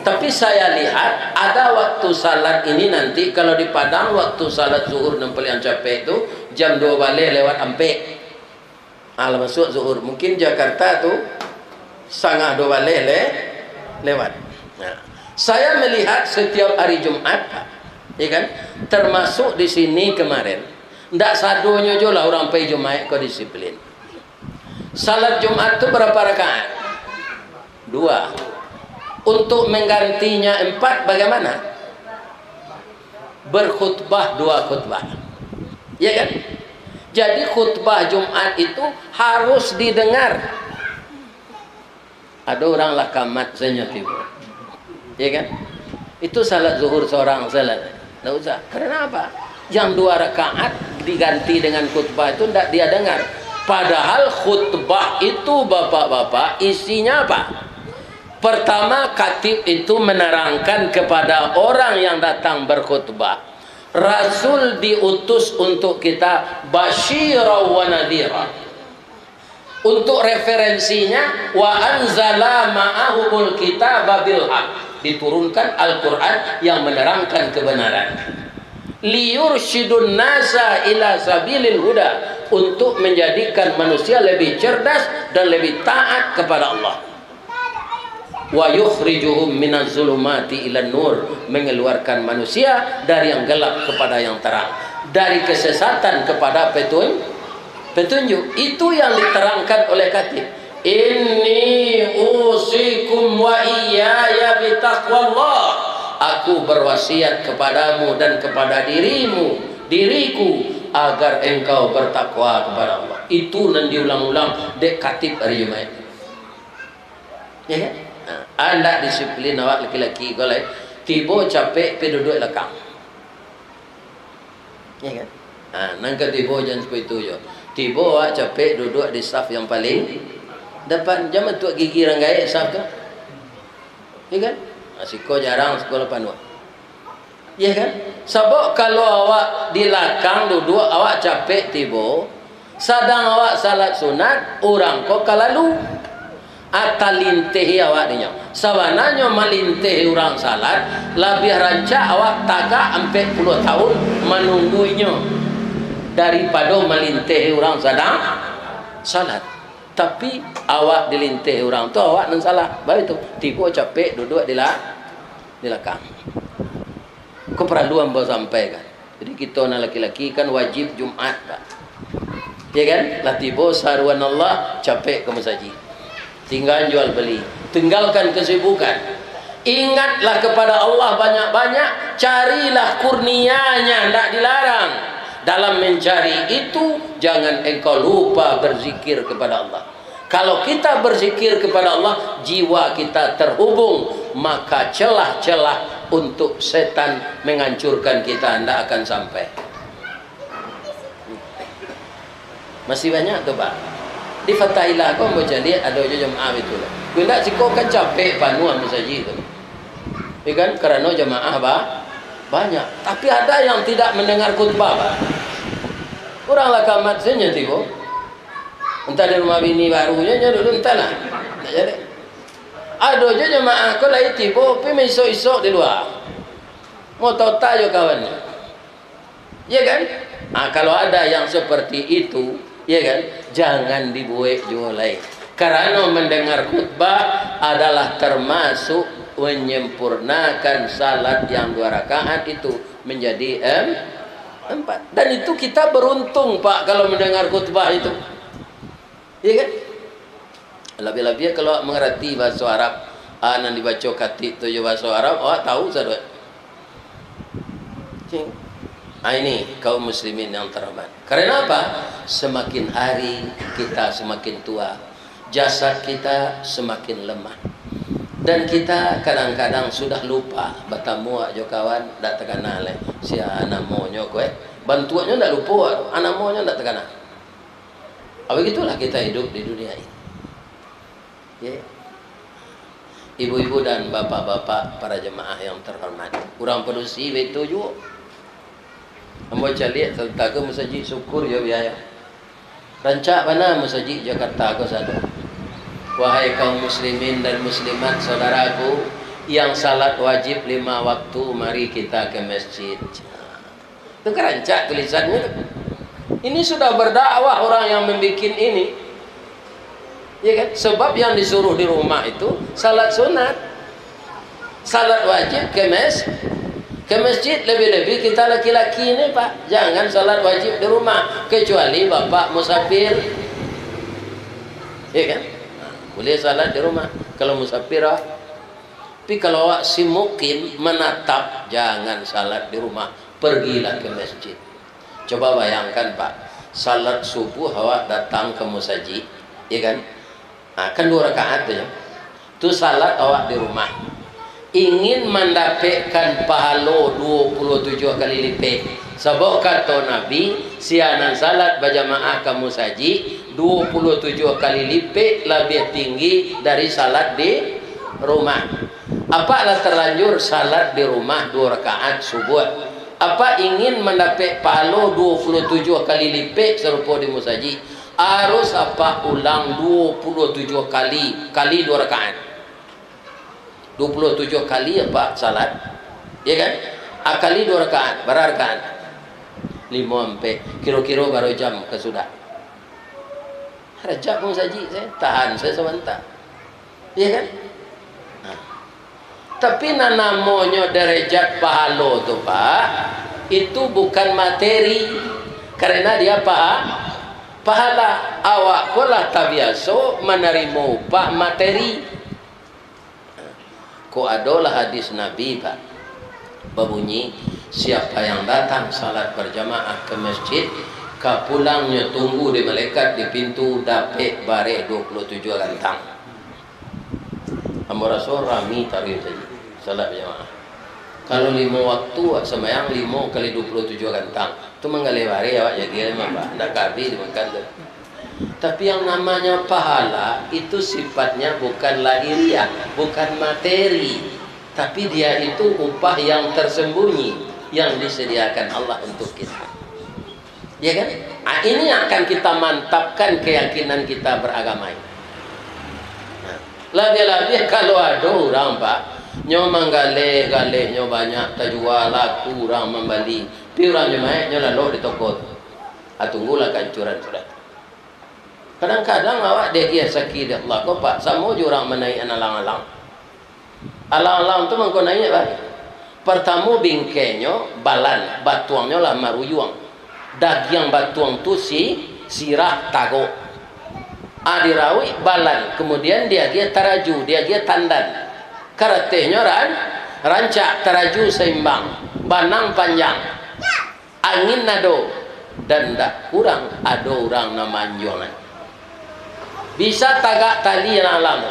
Tapi saya lihat, ada waktu salat ini nanti, kalau di Padang, waktu salat zuhur nan paliang capek tu, jam duo baleh lewat ampek. Ah, lah masuak zuhur. Mungkin Jakarta tu satangah duo baleh le-, lewat. Nah, saya melihat setiap hari Jumat, Pak, ya kan, termasuk di sini kemarin, ndak sadonyo jo lah urang pai Jumaik ko disiplin. Salat Jumat tu berapa rakaat? Dua. Untuk menggantinya empat, bagaimana? Berkhutbah dua khutbah. Ya kan? Jadi, khutbah Jumat itu harus didengar. Ada orang lah kamat saja tiba. Ya kan? Itu salat zuhur seorang salat. Ndak usah. Karena apa? Yang dua rakaat diganti dengan khutbah itu ndak dia dengar. Padahal khutbah itu, bapak-bapak, isinya apa? Pertama, khatib itu menerangkan kepada orang yang datang berkhutbah, Rasul diutus untuk kita basyira wa nadhira. Untuk referensinya, wa anzala ma'ahumul kitaba bil haq, diturunkan Al-Quran yang menerangkan kebenaran. Liyursyidun nasa ila sabilil huda, untuk menjadikan manusia lebih cerdas dan lebih taat kepada Allah. Wa yukhrijuhum minaz zulumati ilan nur, mengeluarkan manusia dari yang gelap kepada yang terang, dari kesesatan kepada petun-, petunjuk. Itu yang diterangkan oleh khatib. Inni usikum wa iyaya bitaqwallah. Aku berwasiat kepadamu dan kepada dirimu, diriku, agar engkau bertakwa kepada Allah. Itu nan diulang-ulang dek khatib hari Jumaik. Ya kan? Nah, andak disiplin awak laki-laki ko lai. Tibo capek pi duduak lakang. Ya kan? Nah, nan ka tibo jan seperti itu jo. Tibo awak capek duduak di saf yang paling depan. Jan matuak gigi urang gaek saf tu. Ya kan? Nah, siko jarang, siko lah panuah. Ya kan? Sabab kalau awak di lakang duduak, awak capek tibo, sadang awak salat sunat, urang ko ka lalu. Ah, talintehi awak dinyo. Sabananyo malintehi urang salat, labiah rancak awak tagak ampek puluah tahun manunggu inyo, daripado malintehi urang sadang salat. Tapi, awak dilintehi urang tu, awak nan salah. Baitu, tibo capek duduak di la-, di lakang. Ko paralu ambo sampaikan. Jadi, kito nan laki-laki kan wajib Jumaik, Pak. Ya kan? Lah tibo saruan Allah, capek ka masajik. Tinggal jual beli. Tinggalkan kesibukan. Ingatlah kepada Allah banyak-banyak, carilah kurnia-Nya, ndak dilarang. Dalam mencari itu, jangan engkau lupa berzikir kepada Allah. Kalau kita berzikir kepada Allah, jiwa kita terhubung, maka celah-celah untuk setan menghancurkan kita ndak akan sampai. Masih banyak tu, Pak. Di Fatahillah ko ambo caliak ado jo jamaah itu lah. Kok indak siko kan capek panuah masajik tu. Ya kan? Karano jamaah ba-, banyak. Tapi ada yang tidak mendengar khutbah, Pak. Urang lah kamat sajo tibo. Entah di rumah bini barunyo, nyo dulu entahlah. Ndak jadi. Ado jo jamaah ko lai tibo, pi maisok-isok di lua. Motota jo kawannyo. Ya kan? Ah, kalau ada yang seperti itu, ya kan? Jangan dibuek juo lai. Karano mendengar khutbah adalah termasuk menyempurnakan salat yang dua rakaat itu menjadi em-, empat. Dan itu kita beruntung, Pak, kalau mendengar khutbah itu. Ya kan? Labiah-labiah kalau awak mangarati bahaso Arab, ah, nan dibaco khatib tu jo bahaso Arab, awak tahu sadoe. Cing. Ah, ini kaum muslimin yang terhormat. Karena apa? Semakin hari kita semakin tua, jasad kita semakin lemah. Dan kita kadang-kadang sudah lupa batamu jo kawan, ndak takana lai sia namonyo ko, eh. Bantuaknyo ndak lupo, namonyo ndak takana. Ah, begitulah kita hidup di dunia ini. Ya. Ibu-ibu dan bapak-bapak, para jemaah yang terhormat. Urang padusi baitu juo. Ambo caliak sabatang ko masajik, syukur jo biaya. Rancak bana masajik Jakarta ko sadoe. Wahai kaum muslimin dan muslimat, saudaraku, yang salat wajib lima waktu, mari kita ke masjid. Itu kan rancak tulisannyo tu. Ini sudah berdakwah orang yang membikin ini. Ya kan? Sebab yang disuruh di rumah itu salat sunat. Salat wajib ke mes-, ke masjid, lebih-lebih kita laki-laki ni, Pak. Jangan salat wajib di rumah, kecuali bapak musafir. Ya kan? Nah, boleh salat di rumah kalau musafir, ah. Tapi kalau awak si mukim menatap, jangan salat di rumah, pergilah ke masjid. Coba bayangkan, Pak, salat subuh awak datang ke musajik, ya kan? Nah, kan dua rakaat tu, ya. Tu salat awak di rumah. Ingin mandapekkan pahalo dua puluh tujuh kali lipek. Sabab kato Nabi, sia nan salat bajamaah ka musajik, dua puluh tujuh kali lipek labiah tinggi dari salat di rumah. Apak lah terlanjur salat di rumah dua rakaat subuh. Apak ingin mandapek pahalo dua puluh tujuh kali lipek sarupo di musajik. Harus apak ulang dua puluh tujuh kali, kali dua rakaat. Dua puluh tujuh kali apak salat, ya kan? Akali dua rakaat, bara rakaat? Limo ampek, kiro-kiro bara jam ka sudah? Rajab pun saji, saya tahan saya sabanta. Ya kan? Nah. Tapi nan namonyo derajat pahalo tu, Pak, itu bukan materi, karena dia paha-, pahala. Awak ko lah tabiaso manarimo upah materi. Ko adolah hadis Nabi, Pak, babunyi, "Siapa yang datang salat berjamaah ke masjid, ka pulangnyo tunggu di malaikat di pintu, dapek bareh dua puluh tujuh gantang." Ambo raso rami taruih tadi, salat bajamaah. Kalau limo waktu, awak sambayang limo kali dua puluh tujuh gantang, tu manggaleh bareh awak jadi memang, Pak. Ndak ka abih dimakan tu. Tapi yang namanya pahala, itu sifatnya bukan lahiriah, bukan materi. Tapi dia itu upah yang tersembunyi, yang disediakan Allah untuk kita. Ya kan? Ah, ini yang akan kita mantapkan keyakinan kita beragama ini. Nah, labiah-labiah kalau ado urang, Pak, nyo manggaleh, galehnyo banyak, tajua, laku, urang mambali. Pi urang nyo maek, nyo lalok di toko tu. Ah, tunggulah kaancuran sudah. Kadang-kadang awak diagiah saki dek Allah ko, Pak, samo jo urang manaiakan alang-alang. Alang-alang tu mangko naiak bari. Partamo bingkainyo balan, batuangnyo lah maruyuang. Dagiang batuang tu si, sirah tagok. Ah, dirauik balan, kemudian diagiah taraju, diagiah tandan. Karatehnyo ran-, rancak, taraju saimbang, banang panjang. Angin ado, dan ndak kurang ado urang nan manjuangan. Bisa tagak tali alang-alang.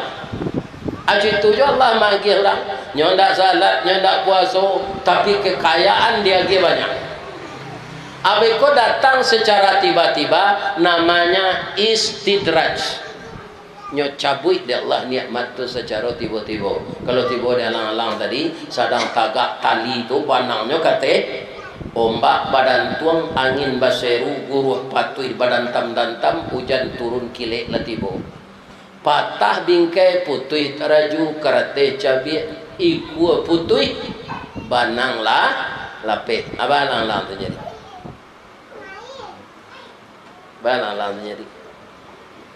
Acu itu jo Allah maagiah urang. Nyo ndak salat, nyo ndak puaso, tapi kekayaan diagiah banyak. Abih ko datang secara tiba-tiba, namanya istidraj. Nyo cabuik dek Allah nikmat tu sacaro tibo-tibo. Kalau tibo di alang-alang tadi, sadang tagak tali tu, banangnyo kateh, ombak badantuang, angin baseru, guruah patuih badantam-dantam, ujan turun kilek lah tibo. Patah bingkai, putuih taraju, karateh cabiak, ikua putuih, banang lah lapeh. Apa alang-alang tu jadi? Bana lah jadi.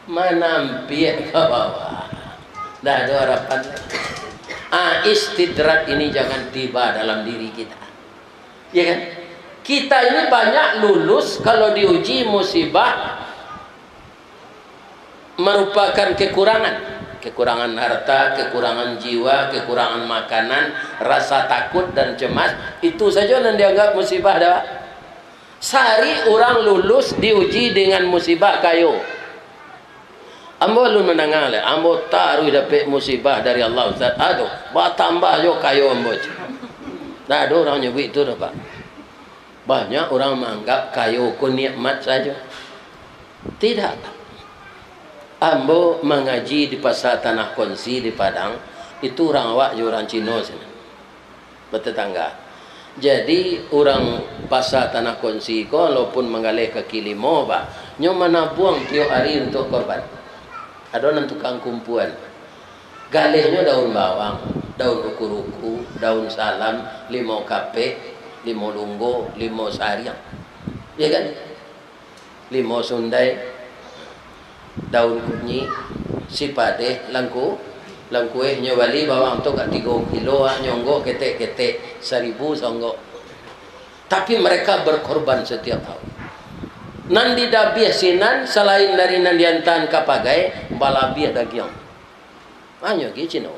Manampiak ka bawah. Dah ado harapan lai. Ah, istidrak ini jangan tiba dalam diri kita. Ya kan? Kita ini banyak lulus kalau diuji musibah merupakan kekurangan. Kekurangan harta, kekurangan jiwa, kekurangan makanan, rasa takut dan cemas. Itu saja nan dianggap musibah dah. Sari urang lulus diuji dengan musibah kayo. Ambo alun mandanga lai, ambo taruih dapek musibah dari Allah, Ustaz. Aduh, batambah jo kayo ambo. Ndak ado urang nyabuik tu doh, Pak. Banyak urang maanggap kayo ko nikmat sajo. Tidak, Pak. Ambo mangaji di Pasar Tanah Konsi di Padang, itu urang awak jo urang Cino sinan. Batatangga. Jadi, urang Pasar Tanah Konsi ko, walaupun manggaleh kaki limo, Pak, nyo manabuang tiok ari untuak korban. Ado nan tukang kumpuan. Galehnyo daun bawang, daun ruku-ruku, daun salam, limau kapek, limau lunggo, limau sariang. Ya kan? Limau sundai, daun kunyik, sipadeh, langku-, langkueh, nyo bali bawang tu ka tigo kilo, ah, nyo onggok ketek-ketek, saribu saonggok. Tapi mereka berkorban setiap tahun. Nan didabiah sinan, salain dari nan diantaan ka pagai, balabiah dagiang. Hanyo gi Cino.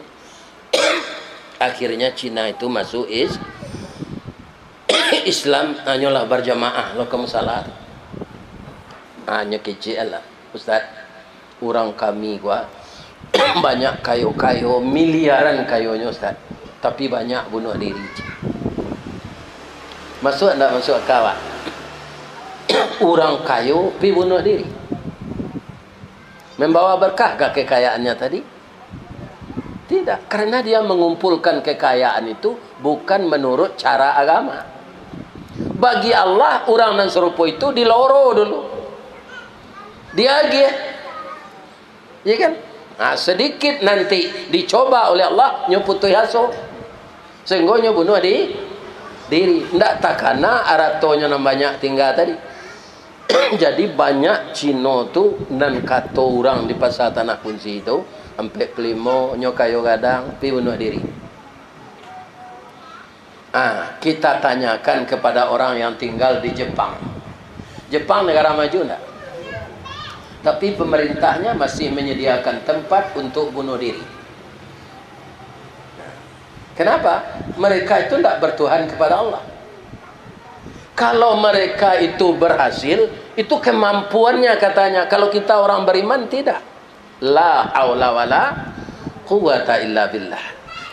Akhirnya Cina itu masuk is-, Islam, hanyolah berjamaah lo ka musala. Hanyo kecek lah, Ustaz. Urang kami ko banyak kayo-kayo, miliaran kayonyo, Ustaz. Tapi banyak bunuh diri. Masuk ndak masuk akal, Pak? Urang kayo pi bunuh diri. Membawa berkah kah kekayaannya tadi? Tidak, karena dia mengumpulkan kekayaan itu bukan menurut cara agama. Bagi Allah, urang nan sarupo itu diloro dulu. Diagiah. Iya kan? Nah, sedikit nanti dicoba oleh Allah, nyo putuih aso. Sehinggo nyo bunuh di, diri. Ndak takana aratonyo nan banyak tingga tadi. Jadi, banyak Cino tu, nan kato urang di Pasar Tanah Kunci tu, ampek puluah limo, nyo kayo gadang, pi bunuah diri. Ah, kita tanyakan kepada orang yang tinggal di Jepang. Jepang negara maju ndak? Tapi pemerintahnya masih menyediakan tempat untuk bunuh diri. Kenapa? Mereka itu ndak bertuhan kepada Allah. Kalau mereka itu berhasil, itu kemampuannya katanya. Kalau kita orang beriman, tidak. La haula wala quwwata illa billah.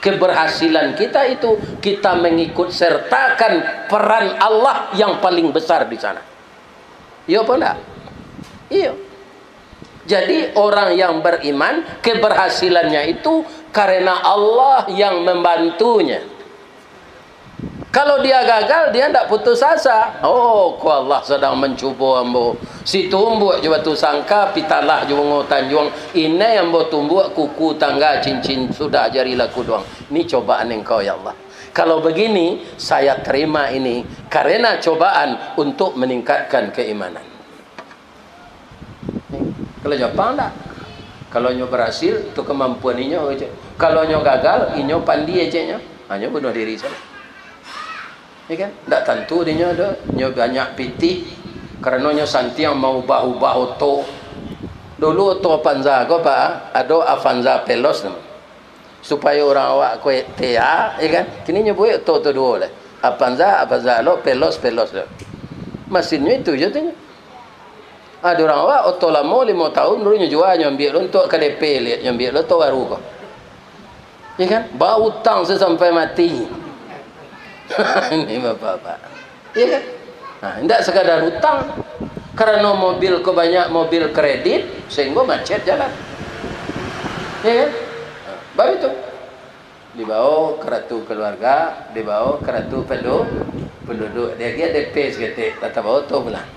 Keberhasilan kita itu, kita mengikut sertakan peran Allah yang paling besar di sana. Iyo apa ndak? Iyo. Jadi, orang yang beriman, keberhasilannya itu karena Allah yang membantunya. Kalau dia gagal, dia ndak putus asa. Oh, ko Allah sadang mancubo ambo. Si tumbuak jo batu sangka, pitalah jo bungo tanjuang. Inai ambo tumbuak, kuku, tangga, cincin, sudah jari lah kuduang. Ni cobaan Engkau, ya Allah. Kalau begini, saya terima ini karena cobaan untuk meningkatkan keimanan. Kalau Japang ndak. Kalau nyo berhasil, tu kemampuan inyo, cek. Kalau nyo gagal, inyo pandi, ceknyo. Ha, nyo bunuh diri sajo. Ya kan? Ndak tantu dinyo do. Nyo banyak pitih. Karano nyo santiang maubah-ubah oto. Dulu oto Avanza ko, Pak, ado Avanza Veloz namo. Supayo urang awak ko T A, ya kan? Kini nyo buek oto tu duo lah. Avanza, Avanza lo, Veloz, Veloz lo. Masinnyo itu je tu. Ado urang awak, oto lamo limo taun, baru nyo jua, nyo ambiak lo untuak K D P, liek, nyo ambiak lo oto baru ko. Ya kan? Bautang sasampai mati. Ini bapak-bapak. Ya kan? Nah, indak sekadar utang. Karano mobil ko banyak mobil kredit, sehinggo macet jalan. Ya kan? Nah, baru itu. Dibawa karatu keluarga, dibawa karatu pendu-, penduduk. Diagiah D P saketek, lah tabawa tu pulang.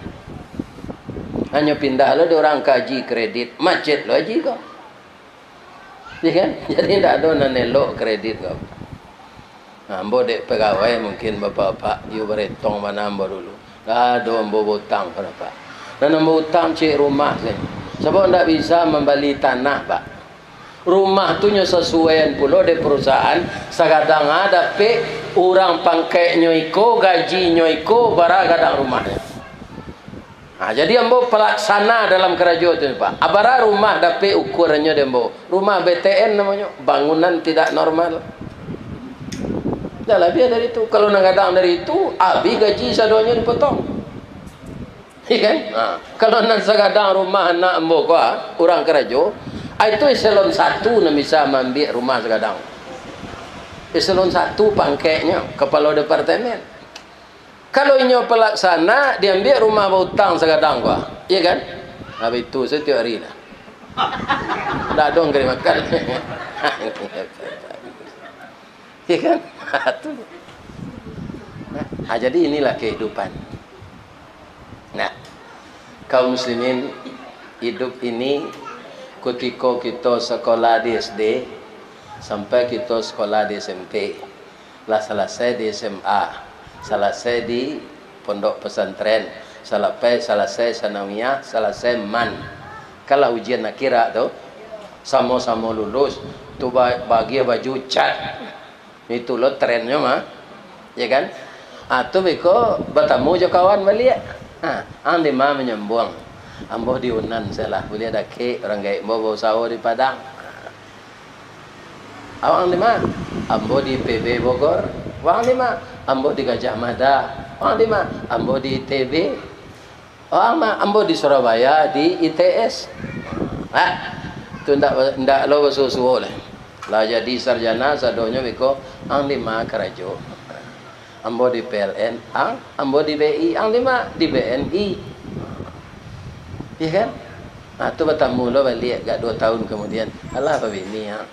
Hanyo pindah lo di urang ka aji kredit, macet lo aji ko. Ya kan? Jadi, indak ado nan elok kredit ko. Nah, ambo dek pegawai, mungkin bapak-bapak, iyo baretong bana ambo dulu. Ndak ado ambo bautang, Pak. Nan ambo utang ciek rumah sajo. Sabab ndak bisa mambali tanah, Pak. Rumah tu nyo sasuaian pulo dek perusahaan, sagadang a dapek urang pangkeknyo iko, gajinyo iko, bara gadang rumahnyo. Ha, jadi ambo palaksana dalam karajo tu, Pak. Abara rumah dapek ukuarannyo dek ambo. Rumah B T N namonyo, bangunan tidak normal. Dah labiah dari itu. Kalau nan gadang dari itu, abih gaji sadonyo dipotong. Iya kan? Ha. Kalau nan sagadang rumah anak ambo ko, ah, urang karajo, ah, itu eselon satu nan bisa maambiak rumah sagadang. Eselon satu pangkeknyo, kapalo departemen. Kalau inyo palaksana, diambiak rumah bautang sagadang ko, ah. Iya kan? Habis tu setiap hari lah. Ndak ado nan ka dimakan. Iya kan? Ha, tu. Ha, jadi inilah kehidupan. Nah, kaum muslimin, hidup ini, kutiko kito sekolah di S D, sampai kito sekolah di S M P, lah salasai di S M A, salasai di pondok pesantren, salapai salasai sanawiyah, salasai man. Kan lah ujian akhirat tu, samo-samo lulus, tu ba-, bagiah baju cat. Itu lo trennyo mah. Ya kan? Ah, tu beko batamu jo kawan baliak. Ha, ang di ma manyambuang? Ambo di Unan salah, buliah dakek, urang gaek ambo bausaho di Padang. Awang di ma? Ambo di I P B Bogor. Wang di ma? Ambo di Gajah Mada. Wang di ma? Ambo di I T B. Oh, ama, ambo di Surabaya, di I T S. Ah, tu ndak, ndak lo basuo-suo lah. Lah jadi sarjana, sadonyo beko, ang di ma karajo? Ambo di P L N, ang, ambo di B I, ang di ma? Di B N I. Iya kan? Nah, tu batamu lo baliak agak duo tahun kemudian. Alah, babini, ang.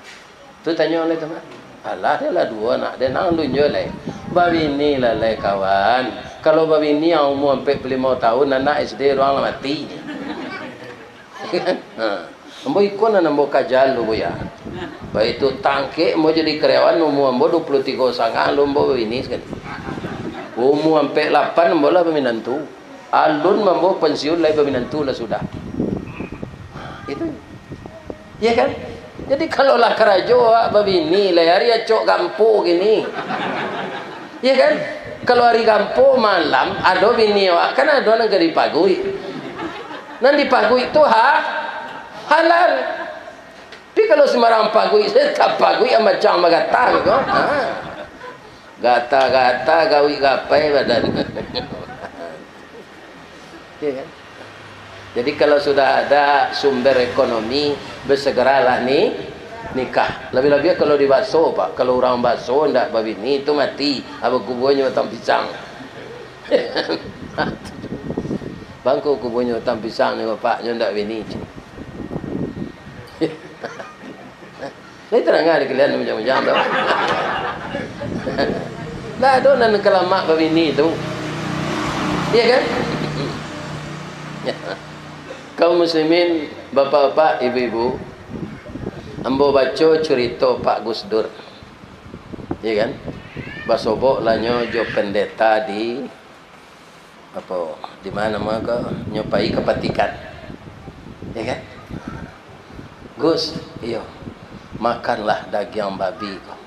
Tu tanyo lai tu mah. Alah, deh lah duo anak, deh nang dunyo lai. Babini lah lai, kawan. Kalau babini yang umua ampek puluah limo tahun, anak S D urang lah mati. Ha. Ambo iko nan ambo kaja lu, Buya. Baitu tangkek ambo jadi karyawan, umua ambo duo puluah tigo sangah, lu ambo babini sakali. Umua ampek lapan ambo lah baminantu. Alun ambo pansiun lai baminantu lah sudah. Itu. Iya kan? Jadi, kalau lah karajo awak babini, lai ari acok gampo kini. Iya kan? Kalau ari gampo malam, ado bini awak, kan ado nan ka dipaguik. Nan dipaguik tu ha-, halal. Tapi kalau sembarang paguik, tapaguik macam bagatang ko. Ha. Gata-gata gawik gapai badan. Iya kan? Jadi, kalau sudah ada sumber ekonomi, bersegeralah ni nikah. Lebih-lebih kalau di Baso, Pak. Kalau urang Baso ndak babini, itu mati. Apa kubuanyo batang pisang? Bangko kubuanyo batang pisang ni, Bapak, nyo ndak bini. Lai tadanga di kalian bujang-bujang tu. Lah, ado nan ka lamak babini tu. Iya kan? Kaum muslimin, bapak-bapak, ibu-ibu, ambo baco curito Pak Gus Dur. Iya kan? Basobok lah nyo jo pendeta di apo, di ma namo ko, nyo pai ka Vatikan. Ya kan? "Gus, iyo, makanlah dagiang babi ko.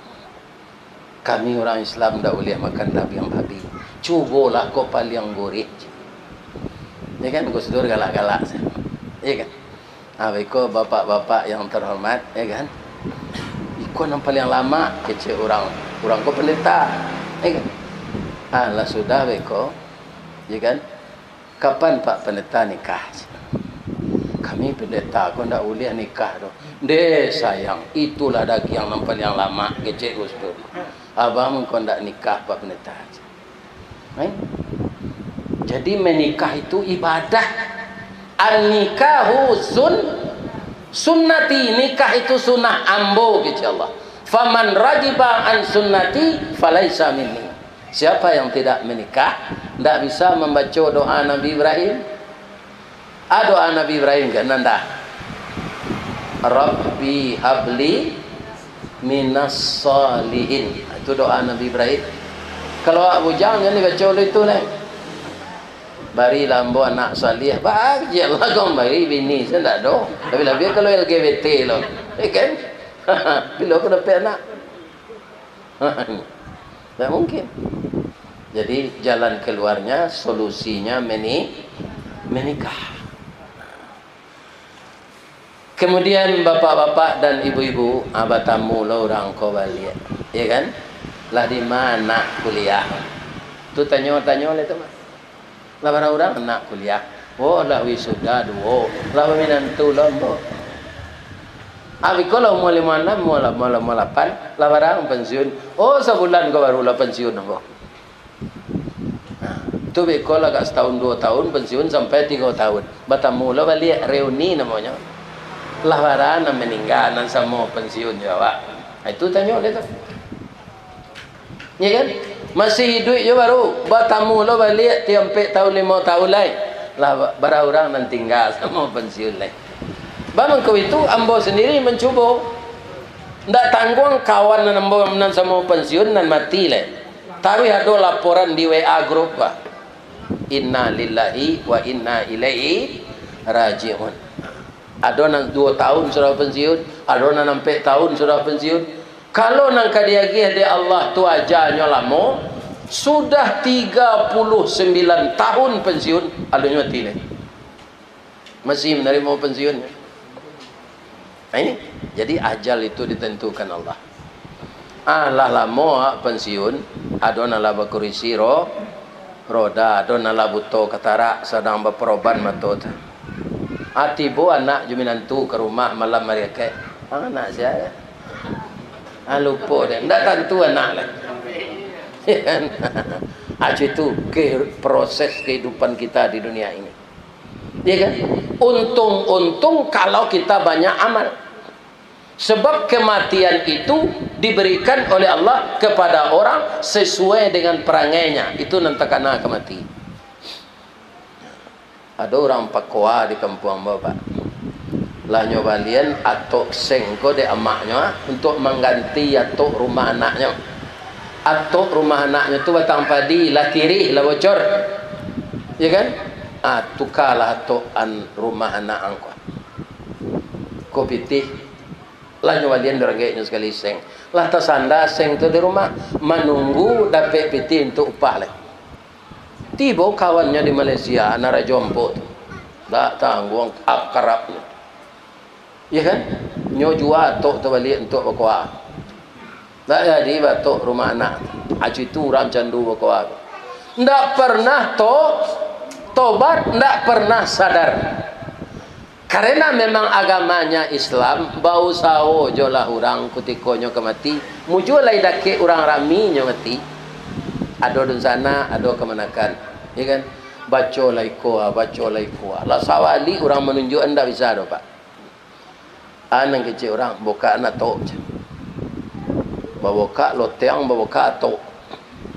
Kami urang Islam ndak buliah makan dagiang babi. Cubolah ko paliang gurih." Ya kan? Gus Dur galak-galak sajo. Ya kan? Ah, baiko, bapak-bapak yang terhormat, ya kan? Iko nan paliang lamak, kecek urang, urang ko pendeta, ya kan? Ah, lah sudah baiko, ya kan? "Kapan Pak Pendeta nikah?" "Kami pendeta ko ndak buliah nikah doh." "Ndeh sayang, itulah dagiang nan paliang lamak," kecek Gus Dur. "Abang ko ndak nikah, Pak Pendeta." Kan? Jadi, menikah itu ibadah. "An-nikahu sun-, sunnati," nikah itu sunnah ambo, kecek Allah. "Faman ragiba an sunnati falaisa minni." Siapa yang tidak menikah, ndak bisa membaca doa Nabi Ibrahim. Ah, doa Nabi Ibrahim kan, nan dah, "Rabbi habli minas salihin." Itu doa Nabi Ibrahim. Kalau awak bujang, jan dibaco dulu itu lai. "Barilah ambo anak salih." Bah, kecek lah kau bari bini, saya ndak doh. Labiah-labiah kalau L G B T lo. Ya kan? Bilo aku dapek anak? Ndak mungkin. Jadi, jalan keluarnya, solusinya meni-, menikah. Kemudian, bapak-bapak dan ibu-ibu, ah, batamu lo urang ko baliak, ya kan? "Lah di ma anak kuliah?" Tu tanyo-tanyo lai tu mah. "Lah bara urang anak kuliah?" "Oh, lah wisuda duo, lah baminantu lo ambo." "Abih ko lah umua limo anam, umua la-, umua la-, umua lapan, lah bara ang pensiun?" "Oh, sabulan ko baru lah pensiun ambo." Nah, tu beko lah agak satahun duo tahun, pensiun sampai tigo tahun. Batamu lo baliak, reuni namonyo. "Lah bara nan maningga nan samo pensiun jo awak?" Nah, itu tanyo lai tu. Ya kan? Masih iduik jo baru, batamu lo baliak tiok ampek tahun, limo tahun lai. Lah ba-, bara urang nan tingga samo pensiun lai. Bamangko itu, ambo sandiri mancubo. Ndak tangguang kawan nan ambo nan samo pensiun nan mati lai. Taruih ado laporan di W A grup, bah. Inna lillahi wa inna ilaihi raji'un. Ado nan duo tahun sudah pensiun, ado nan ampek tahun sudah pensiun. Kalau nan ka diagiah dek Allah tu ajanyo lamo, sudah tiga puluh sembilan tahun pensiun, alun nyo mati lai. Masih manarimo pensiun. Nah, ini, jadi ajal itu ditentukan Allah. Ah, lah lamo awak pensiun, ado nan lah bakurisi ro-, roda, ado nan lah buto katarak, sadang baparoban mato tu. Ah, tibo anak jo minantu ka rumah malam ari Akaik. Ah, anak sia? Ah, lupo dek. Ndak tantu anak lai. Ah, itu ke-, proses kehidupan kita di dunia ini. Ya kan? Untung-untung kalau kita banyak amal. Sebab kematian itu diberikan oleh Allah kepada orang sesuai dengan perangainya. Itu nan takana ka mati. Ado urang pakoa di kampuang ambo, Pak. Lah nyo balian atok seng ko dek amaknyo, ah, untuak mangganti atok rumah anaknyo. Atok rumah anaknyo tu batang padi, lah tirih, lah bocor. Ya kan? Ah, tukalah atok an rumah anak ang ko. Ko pitih, lah nyo balian dek urang gaeknyo sakali seng. Lah tasanda seng tu di rumah, manunggu dapek pitih untuak upah lai. Tibo kawannyo di Malaysia, nan Rajo Ampo tu. Dak tangguang ap-, karapnyo. Iya kan? Nyo jua atok tu baliak untuak bakoa. Dak jadi baatok rumah anak. Acu itu urang candu bakoa. Ndak pernah to-, tobat, ndak pernah sadar. Karena memang agamanya Islam, bausaho jolah urang kutiko nyo ka mati, mujua lai dakek urang rami nyo mati. Ado dunsanak, ado kamanakan, ya kan? Baco lai ko, baco lai ko. Lah sawali urang manunjuak, ndak bisa doh, Pak. Anang kecek urang, bokak anak tok, cak. Babokak loteng, babokak atok.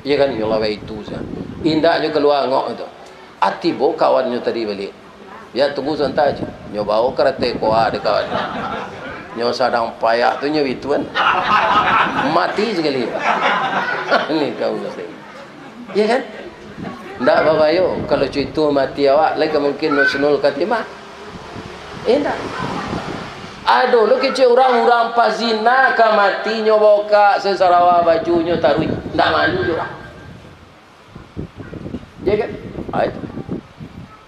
Ya kan, nyo lah baitu sa. Indak nyo kalua angok tu. Ati bo kawannyo tadi baliak. Ya, tunggu sabanta je. Nyo bawo karate koa dek kawan. Nyo sadang payah tu nyo bituan. Mati sakali. Ni kau mesti. Ya kan? Ndak babayo. Kalau cuito mati awak, lai ka mungkin husnul khatimah. Indak. Ado lo kecek urang, urang pazina ka mati nyo bokak sasarawa bajunyo taruih. Ndak malu jo urang. Ya kan? Ah, itu.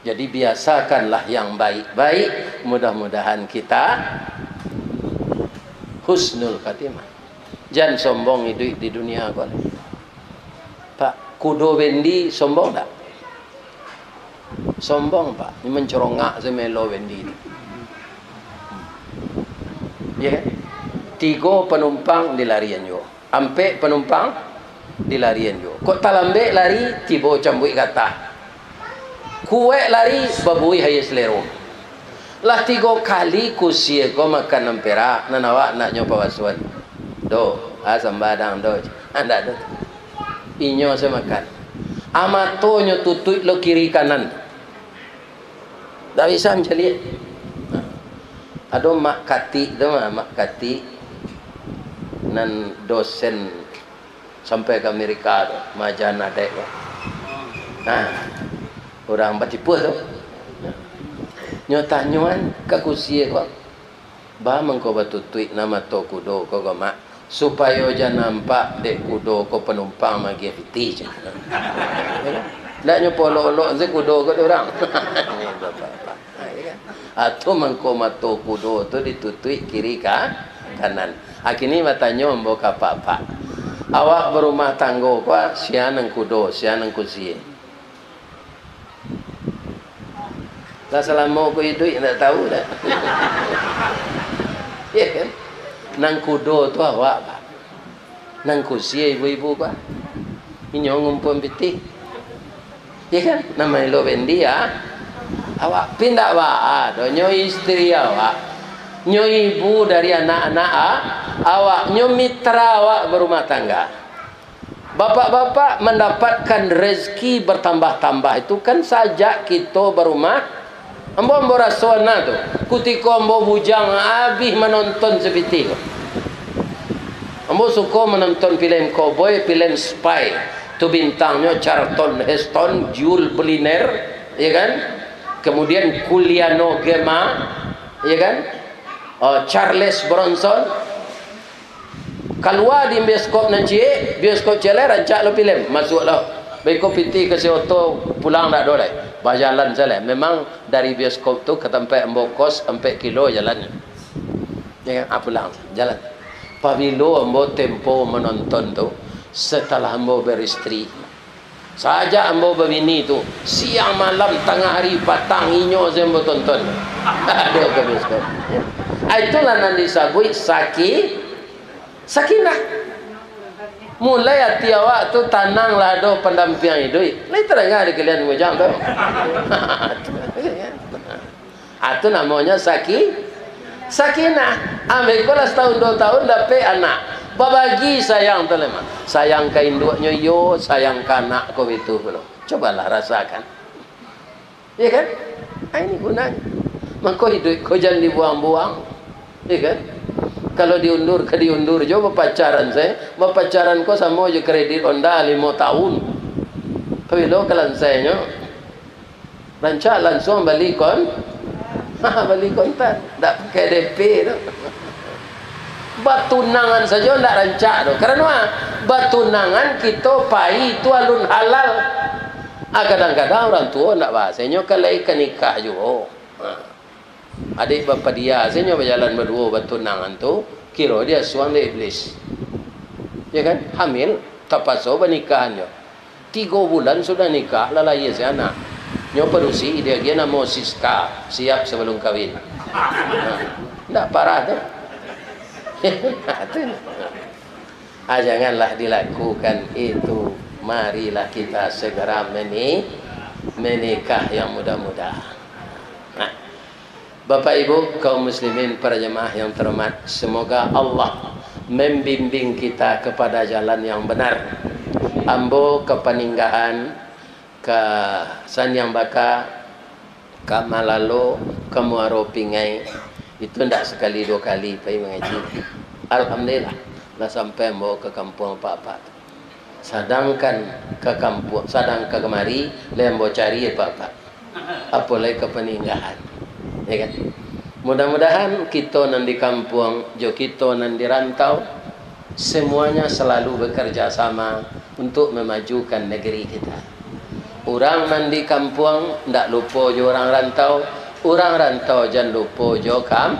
Jadi, biasakanlah yang baik-baik. Mudah-mudahan kita husnul khatimah. Jan sombong iduik di dunia ko. Pak, kudo bendi sombong tak? Sombong, Pak. Ini mencerongak semelo bendi tu. Ya kan? Tigo panumpang dilarian juo. Ampek panumpang dilarian juo. Kok talambek lari, tibo cambuik gatah. Kuaik lari, babuih aia salero. Lah tigo kali kusie ko makan nan perak, nan awak nak nyo pawasuan. Doh, ah, sambadang doh. Andak doh. Inyo se makan. Ah, matonyo tutuik lo kiri kanan. Ndak bisa mancaliak. Nah, ado Mak Katik tu mah, Mak Katik nan dosen sampai ka Amerika tu, maaja adaik tu. Nah, urang batipuah tu. Nyo tanyoan ka kusie ko, "Ba mangko batutuik na mato kudo ko, ko Mak, supayo jan nampak dek kudo ko panumpang magiah pitih," cak. Ndak nyo polok-olok se kudo ko dek urang. Ha, ya kan? Atau mangko mato kudo tu ditutuik kiri ka kanan. Akini batanyo ambo ka apak-apak, "Awak barumah tanggo ko, sia nan kudo, sia nan kusie?" Lah salamo ko iduik, ndak tahu dah. Ya kan? Nan kudo tu awak, Pak. Nan kusie ibu-ibu ko. Inyo ngumpuan pitih. Ya kan? Nan maelo bendi, ah. Awak pindah ba, ah, do nyo istri awak. Nyo ibu dari anak-anak, ah, awak. Nyo mitra awak barumah tangga. Bapak-bapak mandapatkan rezeki bertambah-tambah itu kan sajak kito barumah. Ambo, ambo raso na tu, kutiko ambo bujang abih manonton sapitih tu. Ambo suko manonton filem cowboy, filem spy. Tu bintangnyo Charlton Heston, Yul Brynner, ya kan? Kemudian Giuliano Gemma, ya kan? Oh, Charles Bronson. Kalua di bioskop nan ciek, bioskop ciek lai rancak lo filem, masuak lo. Beko pitih ka si oto, pulang dak ado lai. Bajalan sajo lai. Memang dari bioskop tu ka tampek ambo kos ampek kilo jalannyo. Ya kan? Ah, pulang, jalan. Pabilo ambo tempo manonton tu, setelah ambo beristri. Sajak ambo babini tu, siang malam, tangah hari, patang, inyo se ambo tonton. Ado ka bioskop. Ah, itulah nan disabuik saki-, sakinah. Mulai ati awak tu tanang lah ado pandampiang iduik. Lai tadanga di kalian bujang tu. Ah, tu namonyo saki-, sakinah. Ambo iko lah satahun duo tahun dapek anak. Babagi sayang tu lai mah. Sayang ka induaknyo iyo, sayang ka anak ko itu pulo. Cobalah rasakan. Ya kan? Ah, ini gunanyo. Mako iduik ko jan dibuang-buang, ya kan? Kalau diundur, ka diundur jo bapacaran sajo. Bapacaran ko samo jo kredit Honda limo tahun. Pabilo ka lansainyo? Rancak lansuang bali kon-, bali kontan. Ndak pakai D P tu. Batunangan sajo ndak rancak tu. Karano ah, batunangan kito pai tu alun halal. Ah, kadang-kadang urang tuo ndak bahasanyo ka lai ka nikah juo. Ah. Adik bapadiah sajo bajalan baduo batunangan tu, kiro diasuang dek iblis. Ya kan? Hamil, tapaso banikahan jo. Tigo bulan sudah nikah, lah lahia se anak. Nyo padusi, diagiah namo Siska, siap sabalum kawin. Nah, ndak parah tu. Tu. Ah, janganlah dilakukan itu. Marilah kita segera meni-, menikah yang muda-muda. Nah. Bapak Ibu, kaum muslimin, para jamaah yang terhormat, semoga Allah membimbing kita kepada jalan yang benar. Ambo kapaninggahan, ka Saniang Baka, ka Malalo, ka Muaro Pingai, itu ndak sakali duo kali pai mangaji. Alhamdulillah, lah sampai ambo ka kampuang apak-apak tu. Sadangkan ka kampuang, sadang ka kamari, lai ambo cari apak-apak. Apo lai ka paninggahan. Ya kan? Mudah-mudahan kito nan di kampuang, jo kito nan di rantau, semuanya selalu bekerja sama untuk memajukan negeri kita. Urang nan di kampuang, ndak lupo jo urang rantau, urang rantau jan lupo jo kam-,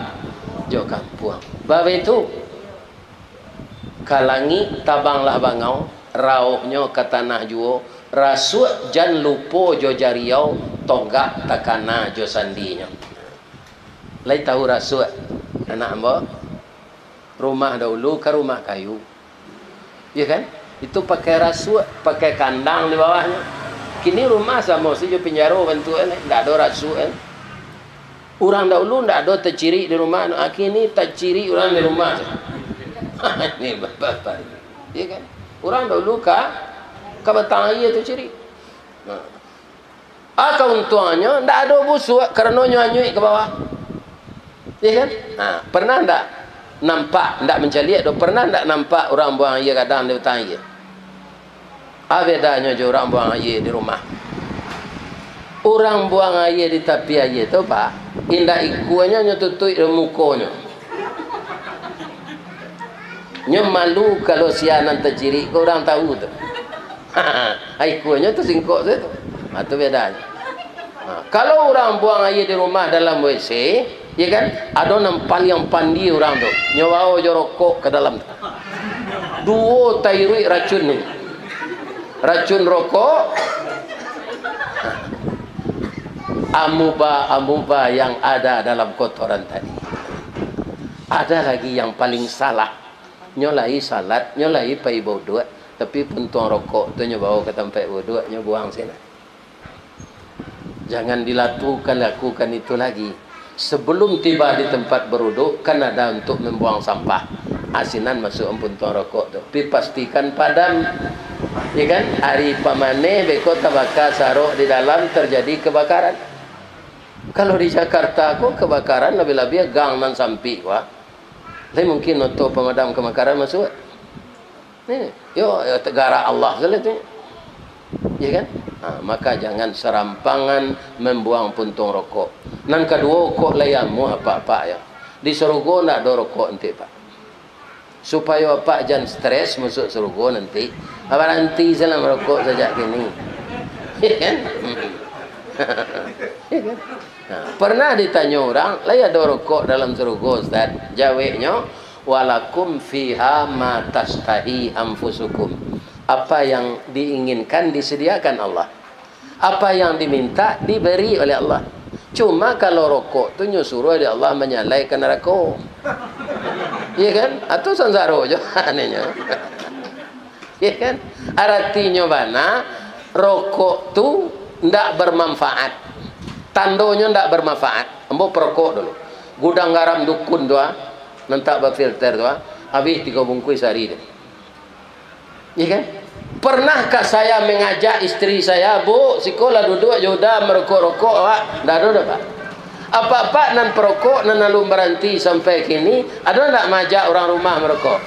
jo kampuang. Baitu. Ka langik tabanglah bangau, rauhnyo ka tanah juo, rasuak jan lupo jo jariau, tonggak takana jo sandinyo. Lai tahu rasuak, anak ambo? Rumah dahulu ka rumah kayu. Ya kan? Itu pakai rasuak, pakai kandang di bawahnyo. Kini rumah samo sajo pinjaro bantuaknyo, ndak ado rasuak kan. Urang dahulu ndak ado tacirik di rumah, kini tacirik urang di rumah tu. Ini bapak-bapak. Ya kan? Urang dahulu ka, ka batang aia tacirik. Nah. Ah, kauntuangannyo, ndak ado busuak, karano nyo anyuik ka bawah. Ya kan? Ha, pernah ndak nampak, ndak mancaliak doh, pernah ndak nampak urang buang aia gadang di batang aia? Ah, bedanyo jo urang buang aia di rumah. Urang buang aia di tapi aia tu, Pak, indak ikuanyo nyo tutuik dek mukonyo. Nyo malu kalau sia nan tacirik ko urang tahu tu. Ikuanyo tasingkok sajo tu. Ha, tu bedanyo. Ha, kalau urang buang aia di rumah dalam W C, ya kan? Ado nan paliang pandai urang tu. Nyo bao jo rokok ka dalam tu. Duo tairuik racun ni. Racun rokok, amuba-amuba yang ada dalam kotoran tadi. Ada lagi yang paling salah. Nyo lai salat, nyo lai pai bauduak, tapi puntuang rokok tu nyo bao ka tampek bauduak, nyo buang sinan. Jangan dilakukan, lakukan itu lagi. Sebelum tiba di tempat beruduk, kan ada untuk membuang sampah. Ah, sinan masuak puntuang rokok tu. Tapi pastikan padam. Ya kan? Ari pamaneh, beko tabaka sarok di dalam, terjadi kebakaran. Kalau di Jakarta ko kebakaran, labiah-labiah gang nan sampik ko, ah. Lai mungkin oto pemadam kebakaran masuak. Ni, yo, yo, tagarak Allah sajo tu. Ya kan? Ha, maka jangan serampangan membuang puntung rokok. Nan kaduo, kok lai amuah apak-apak yo. Di sarugo ndak ado rokok nanti, Pak. Supayo apak jan stres masuak sarugo nanti, baranti salah marokok sajak kini. Ya kan? Ya kan? Nah, pernah ditanyo urang, "Lai ado rokok dalam sarugo, Ustaz?" Jaweknyo, "Walakum fiha ma tastahi anfusukum." Apa yang diinginkan disediakan Allah. Apa yang diminta diberi oleh Allah. Cuma kalau rokok tu nyo suruh dek Allah manyalai ka narako. Iya kan? Atau sansaro jo anaknyo. Iya kan? Aratinyo bana, rokok tu ndak bermanfaat. Tandonyo ndak bermanfaat. Ambo perokok dulu. Gudang garam dukun tu, ah, nan tak bafilter tu, ah, habis tigo bungkuih sahari tu. Iya kan? Pernahkah saya mengajak istri saya, "Bu, siko lah duduak jo uda marokok-rokok awak?" Ndak ado doh, Pak. Apak-apak nan parokok nan alun baranti sampai kini, ado ndak maajak urang rumah marokok?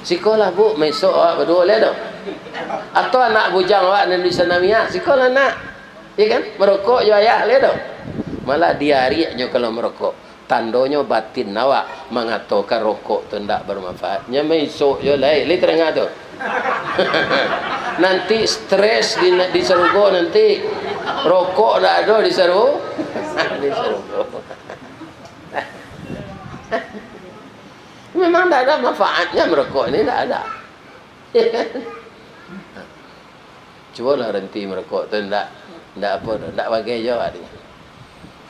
Sikolah, Bu, maisok awak baduo lai tu. Atau anak bujang awak nan di Sanawiyah, sikolah nak. Iya kan? Marokok jo ayah lai tu. Malah diariaknyo kalau marokok. Tandonyo batin awak mangatokan rokok tu ndak bermanfaat. Nyo maisok jo lai, lai tadanga tu. Nanti stres di, di sarugo nanti. Rokok ndak ado di saru-, di sarugo. Memang ndak ada manfaatnya merokok ni, ndak ada. Cubolah ranti marokok tu, ndak, ndak apo tu, ndak bagai jo awak tu.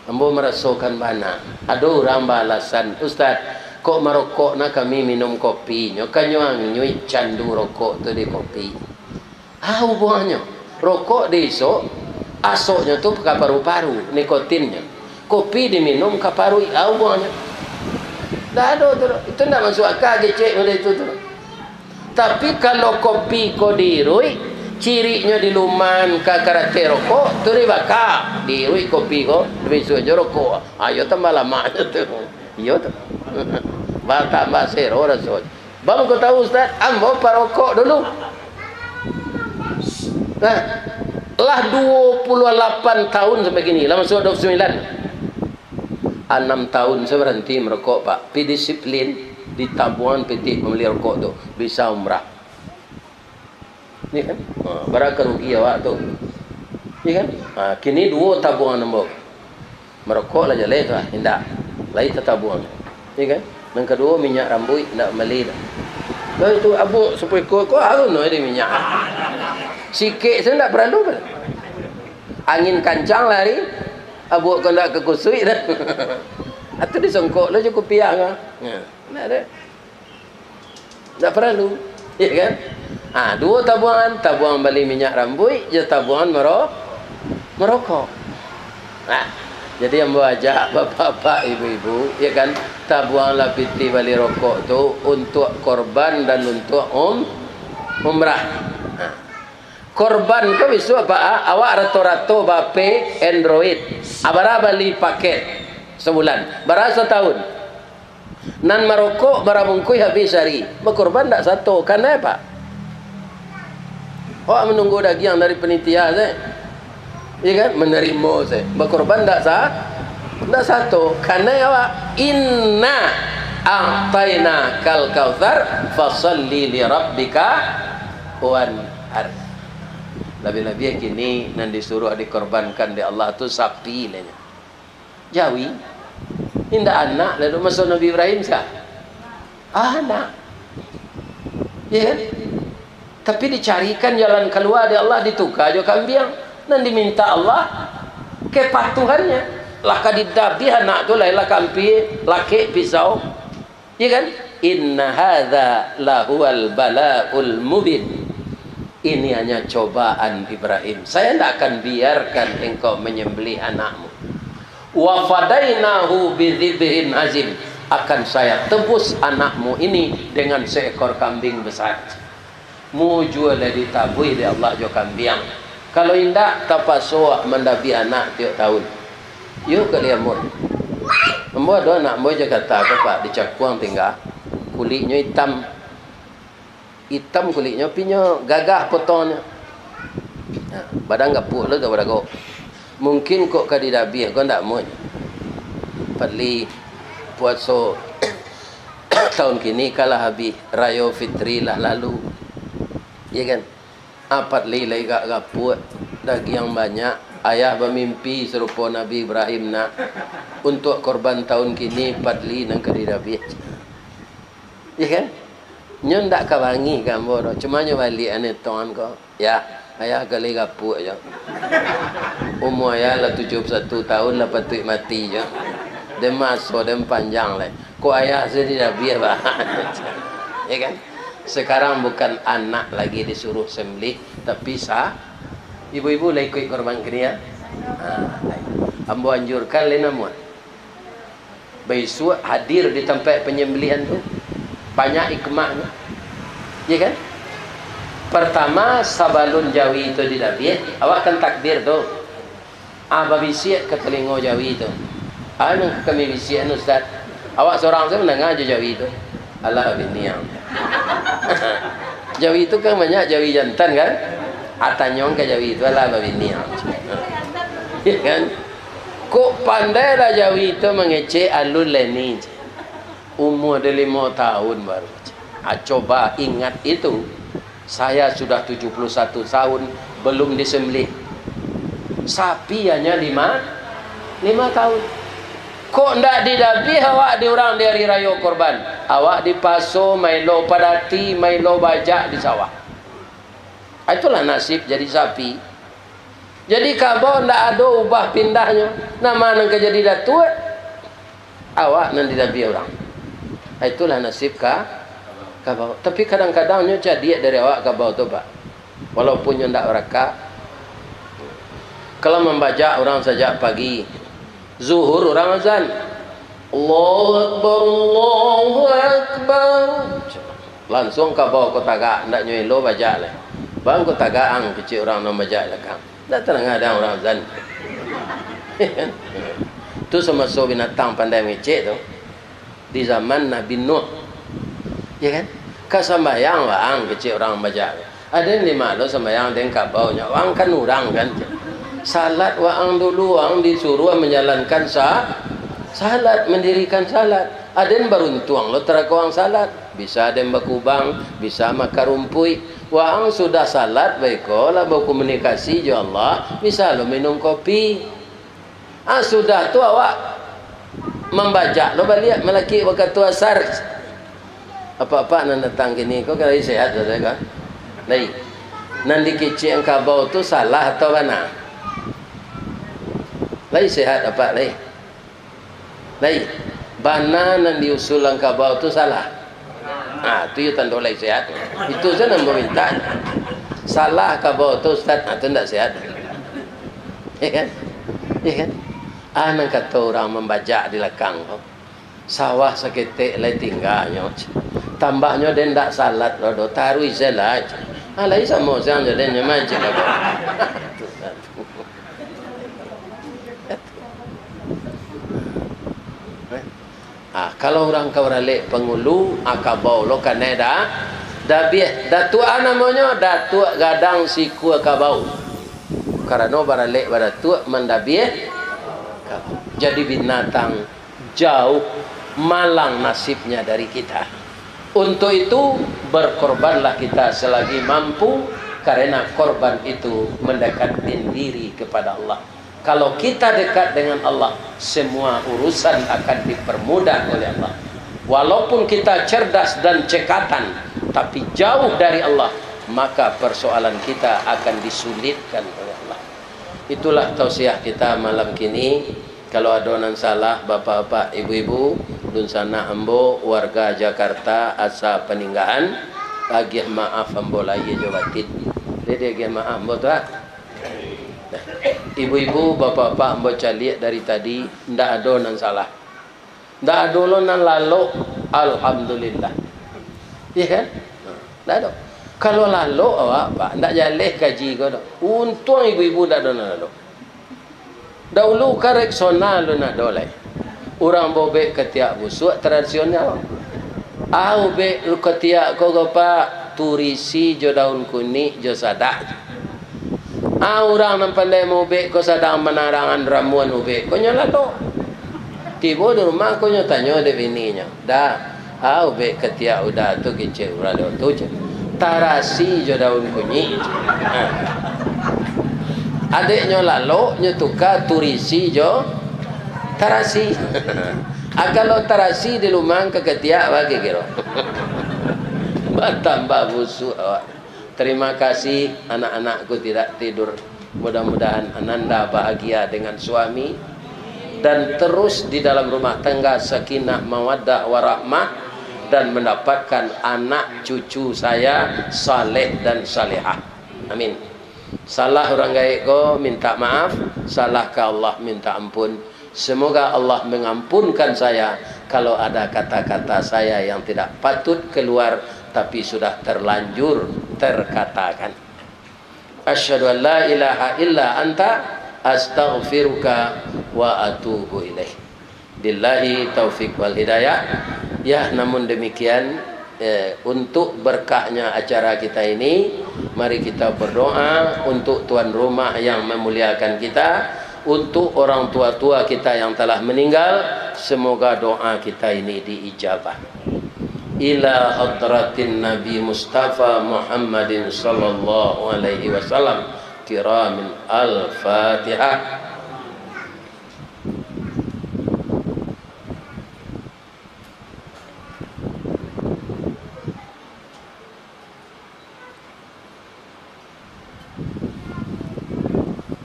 Ambo marasokan bana. Ado urang baalasan, "Ustaz, kok marokok nah kami minum kopi nyo, ka nyo anyuik candu rokok tu di kopi." Ah, hubunganyo. Rokok diisok, asoknyo tu ka paru-paru, nikotinnyo. Kopi diminum ka paruik, ah, hubunganyo. Ndak ado tu, itu ndak masuk akal kecek model itu tu. Tapi, kalau kopi ko diiruik, cirinyo diluman ka karatek rokok, tu dibaka. Diiruik kopi ko, dibisuak jo rokok. Ayo tambah lamaknyo tu. Iyo tu. Batambah sero rasonyo. Bang, ko tahu, Ustaz? Ambo parokok dulu. Nah, lah duo puluah lapan tahun sampai kini, lah masuak duo puluah sambilan. Anam tahun saya baranti marokok, Pak. Pi disiplin, ditabuangan pitih pambali rokok tu, bisa umrah. Iya kan? Ha, bara ka rugi awak tu. Iya kan? Ha, kini duo tabuangan ambo. Marokok lah jaleh tu lah, indak. Lai tatabuang. Iya kan? Nan kaduo, minyak rambuik indak mambali tu. Lah itu abuak sapuiko ko harun no di minyak. Sikek sajo indak paralu kan? Angin kancang lah hari, abuak ko indak ka kusuik tu. Atu disongkok lo jo kupiah ko. Nah, indak ado. Ndak paralu, ya kan? Ah, duo tabuangan, tabuang bali minyak rambuik, jo tabuangan maro-, marokok. Nah, jadi ambo ajak bapak-bapak, ibu-ibu, ya kan, tabuanglah pitih bali rokok tu untuak korban dan untuak um-, umrah. Nah, korban ko bisuak, Pak, ah, awak rato-rato ba-P Android. Ah, bara bali paket sabulan? Bara satahun? Nan marokok bara bungkuih habih sahari, bakorban ndak sato, kanai, Pak? Awak manunggu dagiang dari panitia se, iya kan? Manarimo se, bakorban ndak sa-, ndak sato, kanai awak. Inna a'tainakal kautsar, fasalli li rabbika wanhar. Labiah-labiah kini nan disuruah dikorbankan dek Allah tu sapi, lah nyo. Jawi. Indak anak, lalu maso Nabi Ibrahim sa? Anak. Ya kan? Tapi dicarikan jalan kalua dek Allah, dituka jo kambiang. Nan diminta Allah, kepatuhannya. Lah ka didabiah anak tu, lah, lah ka ampia lakek pisau. Ya kan? Inna hadza lahuwal bala'ul mubin. Ini hanya cobaan, Ibrahim. Saya ndak akan biarkan engkau menyembelih anakmu. Wa fadainahu bidzibhin azim. Akan saya tebus anakmu ini dengan seekor kambing besar. Mujua lah ditabuih dek Allah jo kambiang. Kalau indak, tapaso mandabiah anak tiok tahun. Iyo kali ambo. Ambo ado anak ambo Jakarta ko, Pak, di Cakuang tingga. Kuliknyo itam. Itam kuliknyo, pinyo gagah potongnyo. Ha, badan gapuak lo tu barago. Mungkin kok ka didabiah ko ndak muah. Padli puaso tahun kini ka lah habih, Rayo Fitri lah lalu. Iya kan? Apat li lai gak gapuak, dagiang banyak, ayah bamimpi sarupo Nabi Ibrahim nak, untuak korban tahun kini, Padli nan ka didabiah. Iya kan? Nyo ndak ka bangih ka ambo doh, cuma nyo baliak ane tongan ko. Ya, ayah gali gapuak jo. Umua ayah lah tujuah puluah satu tahun, lah patuik mati jo. Den maso den panjang lai. Kok ayah se didabiah, bah. Ya kan? Sekarang bukan anak lagi disuruh sembelih, tapi sa-, ibu-ibu lah ikuik korban kini, ya. Ha, ambo anjurkan lai namuah. Baisuak hadir di tampek panyambalihan tu, banyak hikmahnyo. Ya kan? Partama, sabalun jawi tu didabiah, awak kan takbir tu. Ah, babisiak ka talingo jawi tu. Anu kami bisiak anu, Ustaz. Awak surang sajo mandanga jo jawi tu. Alah, bini ang. Jawi tu kan banyak jawi jantan, kan? Ah, tanyong ka jawi tu, alah, babini ang. Ya kan? Kok pandai lah jawi tu mangecek alun lai ni. Umur dia lima tahun baru. Ah, coba ingat itu. Saya sudah tujuh puluh satu tahun, belum disembelih. Sapi hanya lima, lima tahun. Kok ndak didabiah awak di urang di hari rayo kurban? Awak dipaso mailo padati, mailo bajak di sawah. Itulah nasib jadi sapi. Jadi kabau ndak ado ubah pindahnyo. Nama nan ka jadi datuak? Awak nan didabiah urang. Itulah nasib ka-, kabau. Tapi kadang-kadang nyo cadiak dari awak kabau tu, Pak. Walaupun nyo ndak barakak. Kalau mambajak urang sajak pagi, zuhur urang azan. Allahu Akbar, Allahu Akbar. Lansuang kabau ko tagak, ndak nyo elo bajak lai. Bang ko tagak ang, kecek urang nan bajak lakang. Ndak tadanga dek ang urang azan. Tu samaso binatang pandai mangecek tu. Di zaman Nabi Nuh. Ya kan? Ka sambayang waang, kecek urang bajak. Aden di ma lo sambayang den kabau nyo? Waang kan urang kan. Salat waang dulu, waang disuruah manjalankan sa-, salat, mandirikan salat. Aden baruntuang lo tarako waang salat. Bisa den bakubang, bisa makan rumpuik. Waang sudah salat, baiko lah bakomunikasi jo Allah, bisa lo minum kopi. Ah, sudah tu awak mambajak lo baliak, malakik wakatu asar. Apak-apak nan datang kini ko kan lai sehat sajo kan? Lai. Nan dikecek ang kabau tu salah atau bana? Lai sehat apak lai? Lai, bana nan diusul ang kabau tu salah. Ah, tu yo tando lai sehat. Itu sajo nan bamintak. Salah kabau tu, Ustaz, ah, tu ndak sehat. Ya kan? Ya kan? Ah, nan kato urang mambajak di lakang tu. Sawah saketek lai tingganyo. Tambahnyo den ndak salat lo do, taruih se lah. Ah, lai samo siang jo den nyo mancik kabau. Ah, kalau urang ka baralek pangulu, ah, kabau lo kanai da-, dabiah. Datuak ah namonyo, Datuak Gadang Sikua Kabau. Karano baralek badatuak mandabiah kabau. Jadi binatang jauh malang nasibnya dari kita. Untuk itu, berkorbanlah kita selagi mampu, karena korban itu mendekatkan diri kepada Allah. Kalau kita dekat dengan Allah, semua urusan akan dipermudah oleh Allah. Walaupun kita cerdas dan cekatan, tapi jauh dari Allah, maka persoalan kita akan disulitkan oleh Allah. Itulah tausiah kita malam kini. Kalau ado nan salah, bapak-bapak, ibu-ibu, dunsanak ambo, warga Jakarta, asa Paninggahan, agiah maaf ambo lahia jo batin. Jadi agiah maaf ambo tu, ah. Ibu-ibu, bapak-bapak, ambo caliak dari tadi, ndak ado nan salah. Ndak ado lo nan lalok, alhamdulillah. Iya kan? Ndak ado. Kalau lalok awak, Pak, ndak jaleh kaji ko do. Untuang ibu-ibu ndak ado nan lalok. Daulu kan Rexona alun ado lai. Urang baubek katiak busuak tradisional. Ah, ubek katiak ko, ko, Pak, turisi jo daun kunik jo sadak. Ah, urang nan pandai maubek ko sadang manarangan ramuan ubek ko nyo lalok. Tibo di rumah ko nyo tanyo dek bininyo, "Da, ah, ubek katiak uda tu kicek urang tu," cek. "Tarasi jo daun kunyik." Adeknyo lalok, nyo tuka turisi jo tarasi. Ah, kalau tarasi di lumang ka katiak, bagi kiro. Batambah busuak awak. Terima kasih, anak-anakku tidak tidur. Mudah-mudahan Ananda bahagia dengan suami dan terus di dalam rumah tangga sakinah, mawaddah, warahmah, dan mendapatkan anak cucu saya saleh dan salehah. Amin. Salah urang gaek ko, minta maaf. Salah ka Allah, minta ampun. Semoga Allah mengampunkan saya kalau ada kata-kata saya yang tidak patut keluar, tapi sudah terlanjur terkatakan. Asyhadu an la ilaha illa anta, astaghfiruka wa atubu ilaik. Billahi taufik wal hidayah. Ya, namun demikian, eh, untuk berkahnya acara kita ini, mari kita berdoa untuk tuan rumah yang memuliakan kita, untuk orang tua-tua kita yang telah meninggal, semoga doa kita ini diijabah. Ila hadratin Nabi Mustafa Muhammadin sallallahu alaihi wasallam. Kiramin. Al-Fatihah.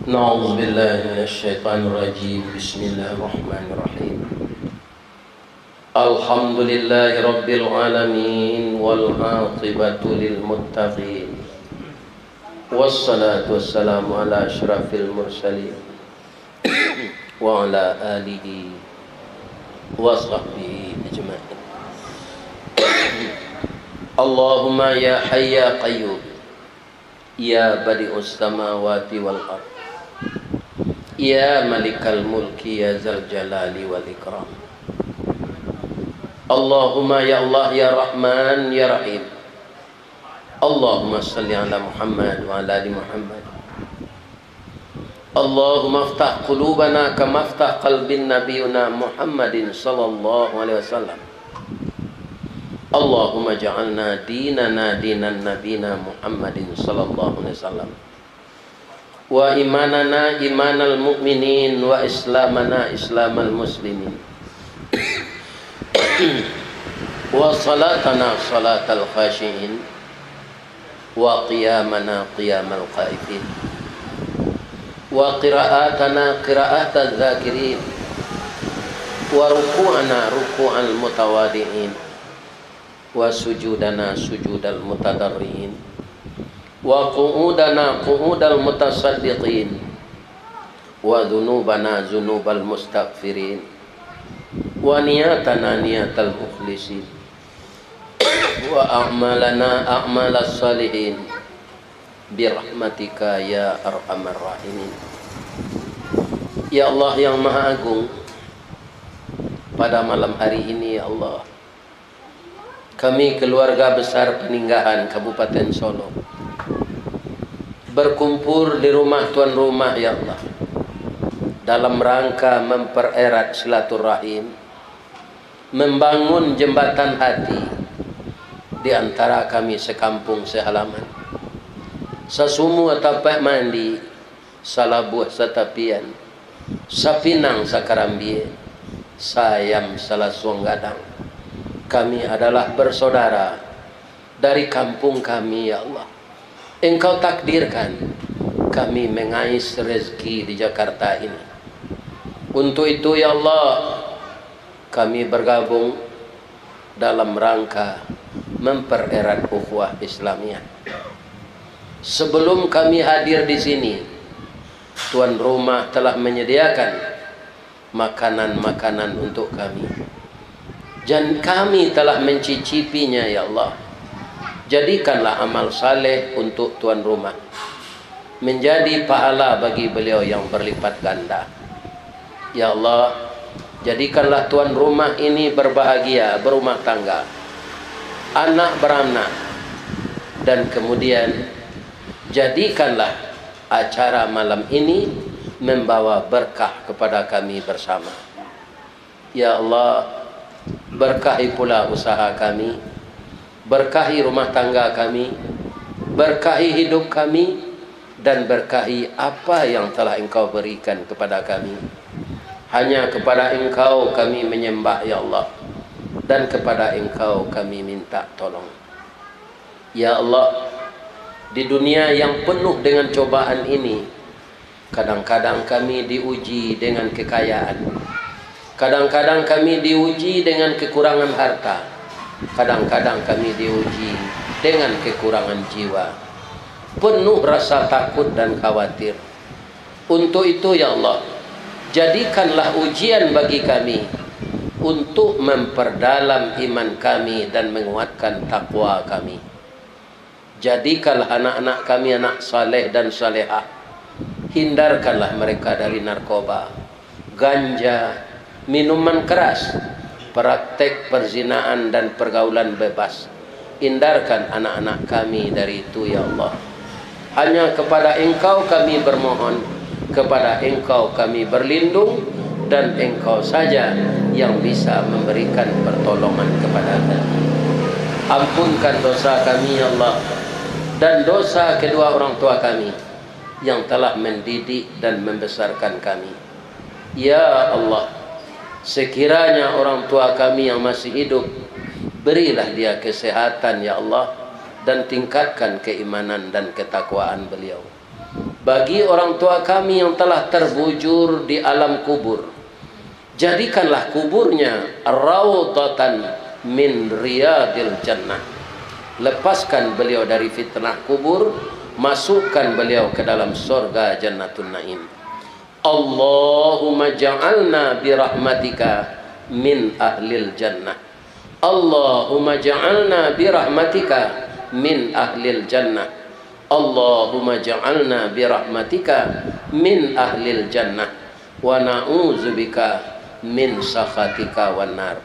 Na'udzubillahi minasyaitonirrajim. Bismillahirrahmanirrahim. Alhamdulillahirabbil alamin, wal aqibatu lil muttaqin. Wassalatu wassalamu ala asyrafil mursalin wa ala alihi wa sahbihi ajma'in. Allahumma ya hayyu ya qayyum, ya badi'us samawati wal ard, ya malikal mulki, ya zal jalali wal ikram. Allahumma ya Allah, ya Rahman, ya Rahim. Allahumma salli ala Muhammad wa ala ali Muhammad. Allahumma aftah qulubana kama aftah qalbin nabiyuna Muhammadin sallallahu alaihi wasallam. Allahumma ja'alna dinana dinan nabina Muhammadin sallallahu alaihi wasallam. Wa imanana imanal mu'minin, wa islamana islamal muslimin, wa salatana salatal khashi'in, wa qiyamana qiyamal khaifin, wa qira'atana qira'ataz zakirin, wa ruku'ana ruku'al mutawadi'in, wa sujudana sujudal mutadarri'in, wa qu'udana qu'udal mutasaddiqin, wa dzunubana dzunubal mustaghfirin, wa niyatana niyatal mukhlisin, wa a'malana a'malas shalihin, birahmatika ya arhamar rahimin. Ya Allah yang Maha Agung, pada malam hari ini, ya Allah, kami, keluarga besar Paninggahan Kabupaten Solok, berkumpul di rumah tuan rumah, ya Allah, dalam rangka mempererat silaturahim, membangun jembatan hati di antara kami sekampung sehalaman, sasumua tapak mandi, salabuah satapian, sapinang sakarambia, saayam salasuang gadang. Kami adalah bersaudara dari kampung kami, ya Allah. Engkau takdirkan kami mengais rezeki di Jakarta ini. Untuk itu, ya Allah, kami bergabung dalam rangka mempererat ukhuwah Islamiah. Sebelum kami hadir di sini, tuan rumah telah menyediakan makanan-makanan untuk kami. Dan kami telah mencicipinya, ya Allah. Jadikanlah amal saleh untuk tuan rumah menjadi pahala bagi beliau yang berlipat ganda. Ya Allah, jadikanlah tuan rumah ini berbahagia, berumah tangga, anak beranak, dan kemudian jadikanlah acara malam ini membawa berkah kepada kami bersama. Ya Allah, berkahi pula usaha kami, berkahi rumah tangga kami, berkahi hidup kami, dan berkahi apa yang telah Engkau berikan kepada kami. Hanya kepada Engkau kami menyembah, ya Allah, dan kepada Engkau kami minta tolong. Ya Allah, di dunia yang penuh dengan cobaan ini, kadang-kadang kami diuji dengan kekayaan, kadang-kadang kami diuji dengan kekurangan harta, kadang-kadang kami diuji dengan kekurangan jiwa, penuh rasa takut dan khawatir. Untuk itu, ya Allah, jadikanlah ujian bagi kami untuk memperdalam iman kami dan menguatkan takwa kami. Jadikanlah anak-anak kami anak saleh dan salehah. Hindarkanlah mereka dari narkoba, ganja, minuman keras, praktek perzinaan dan pergaulan bebas. Hindarkan anak-anak kami dari itu, ya Allah. Hanya kepada Engkau kami bermohon, kepada Engkau kami berlindung, dan Engkau saja yang bisa memberikan pertolongan kepada kami. Ampunkan dosa kami, ya Allah, dan dosa kedua orang tua kami yang telah mendidik dan membesarkan kami. Ya Allah, sekiranya orang tua kami yang masih hidup, berilah dia kesehatan, ya Allah, dan tingkatkan keimanan dan ketakwaan beliau. Bagi orang tua kami yang telah terbujur di alam kubur, jadikanlah kuburnya raudhatan min riyadil jannah. Lepaskan beliau dari fitnah kubur, masukkan beliau ke dalam sorga Jannatun Naim. Allahumma ja'alna birahmatika min ahlil jannah. Allahumma ja'alna birahmatika min ahlil jannah. Allahumma ja'alna birahmatika min ahlil jannah. Wa na'udzubika min sakhatika wan nar.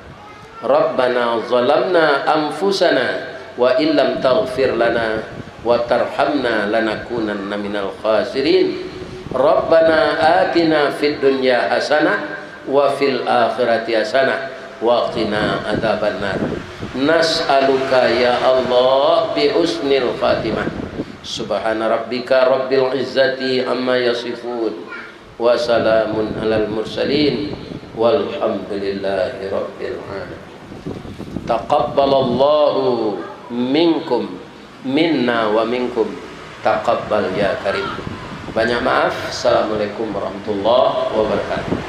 Rabbana zalamna anfusana wa illam taghfir lana wa tarhamna lanakunanna minal khasirin. Rabbana atina fid dunya hasanah wa fil akhirati hasanah wa qina adzabannar. Nas'aluka ya Allah bi husnil khatimah. Subhana rabbika rabbil izzati amma yasifun. Wa salamun alal mursalin. Walhamdulillahi rabbil alamin. Taqabbalallahu minkum, minna wa minkum. Taqabbal ya karim. Banyak maaf. Assalamualaikum warahmatullahi wabarakatuh.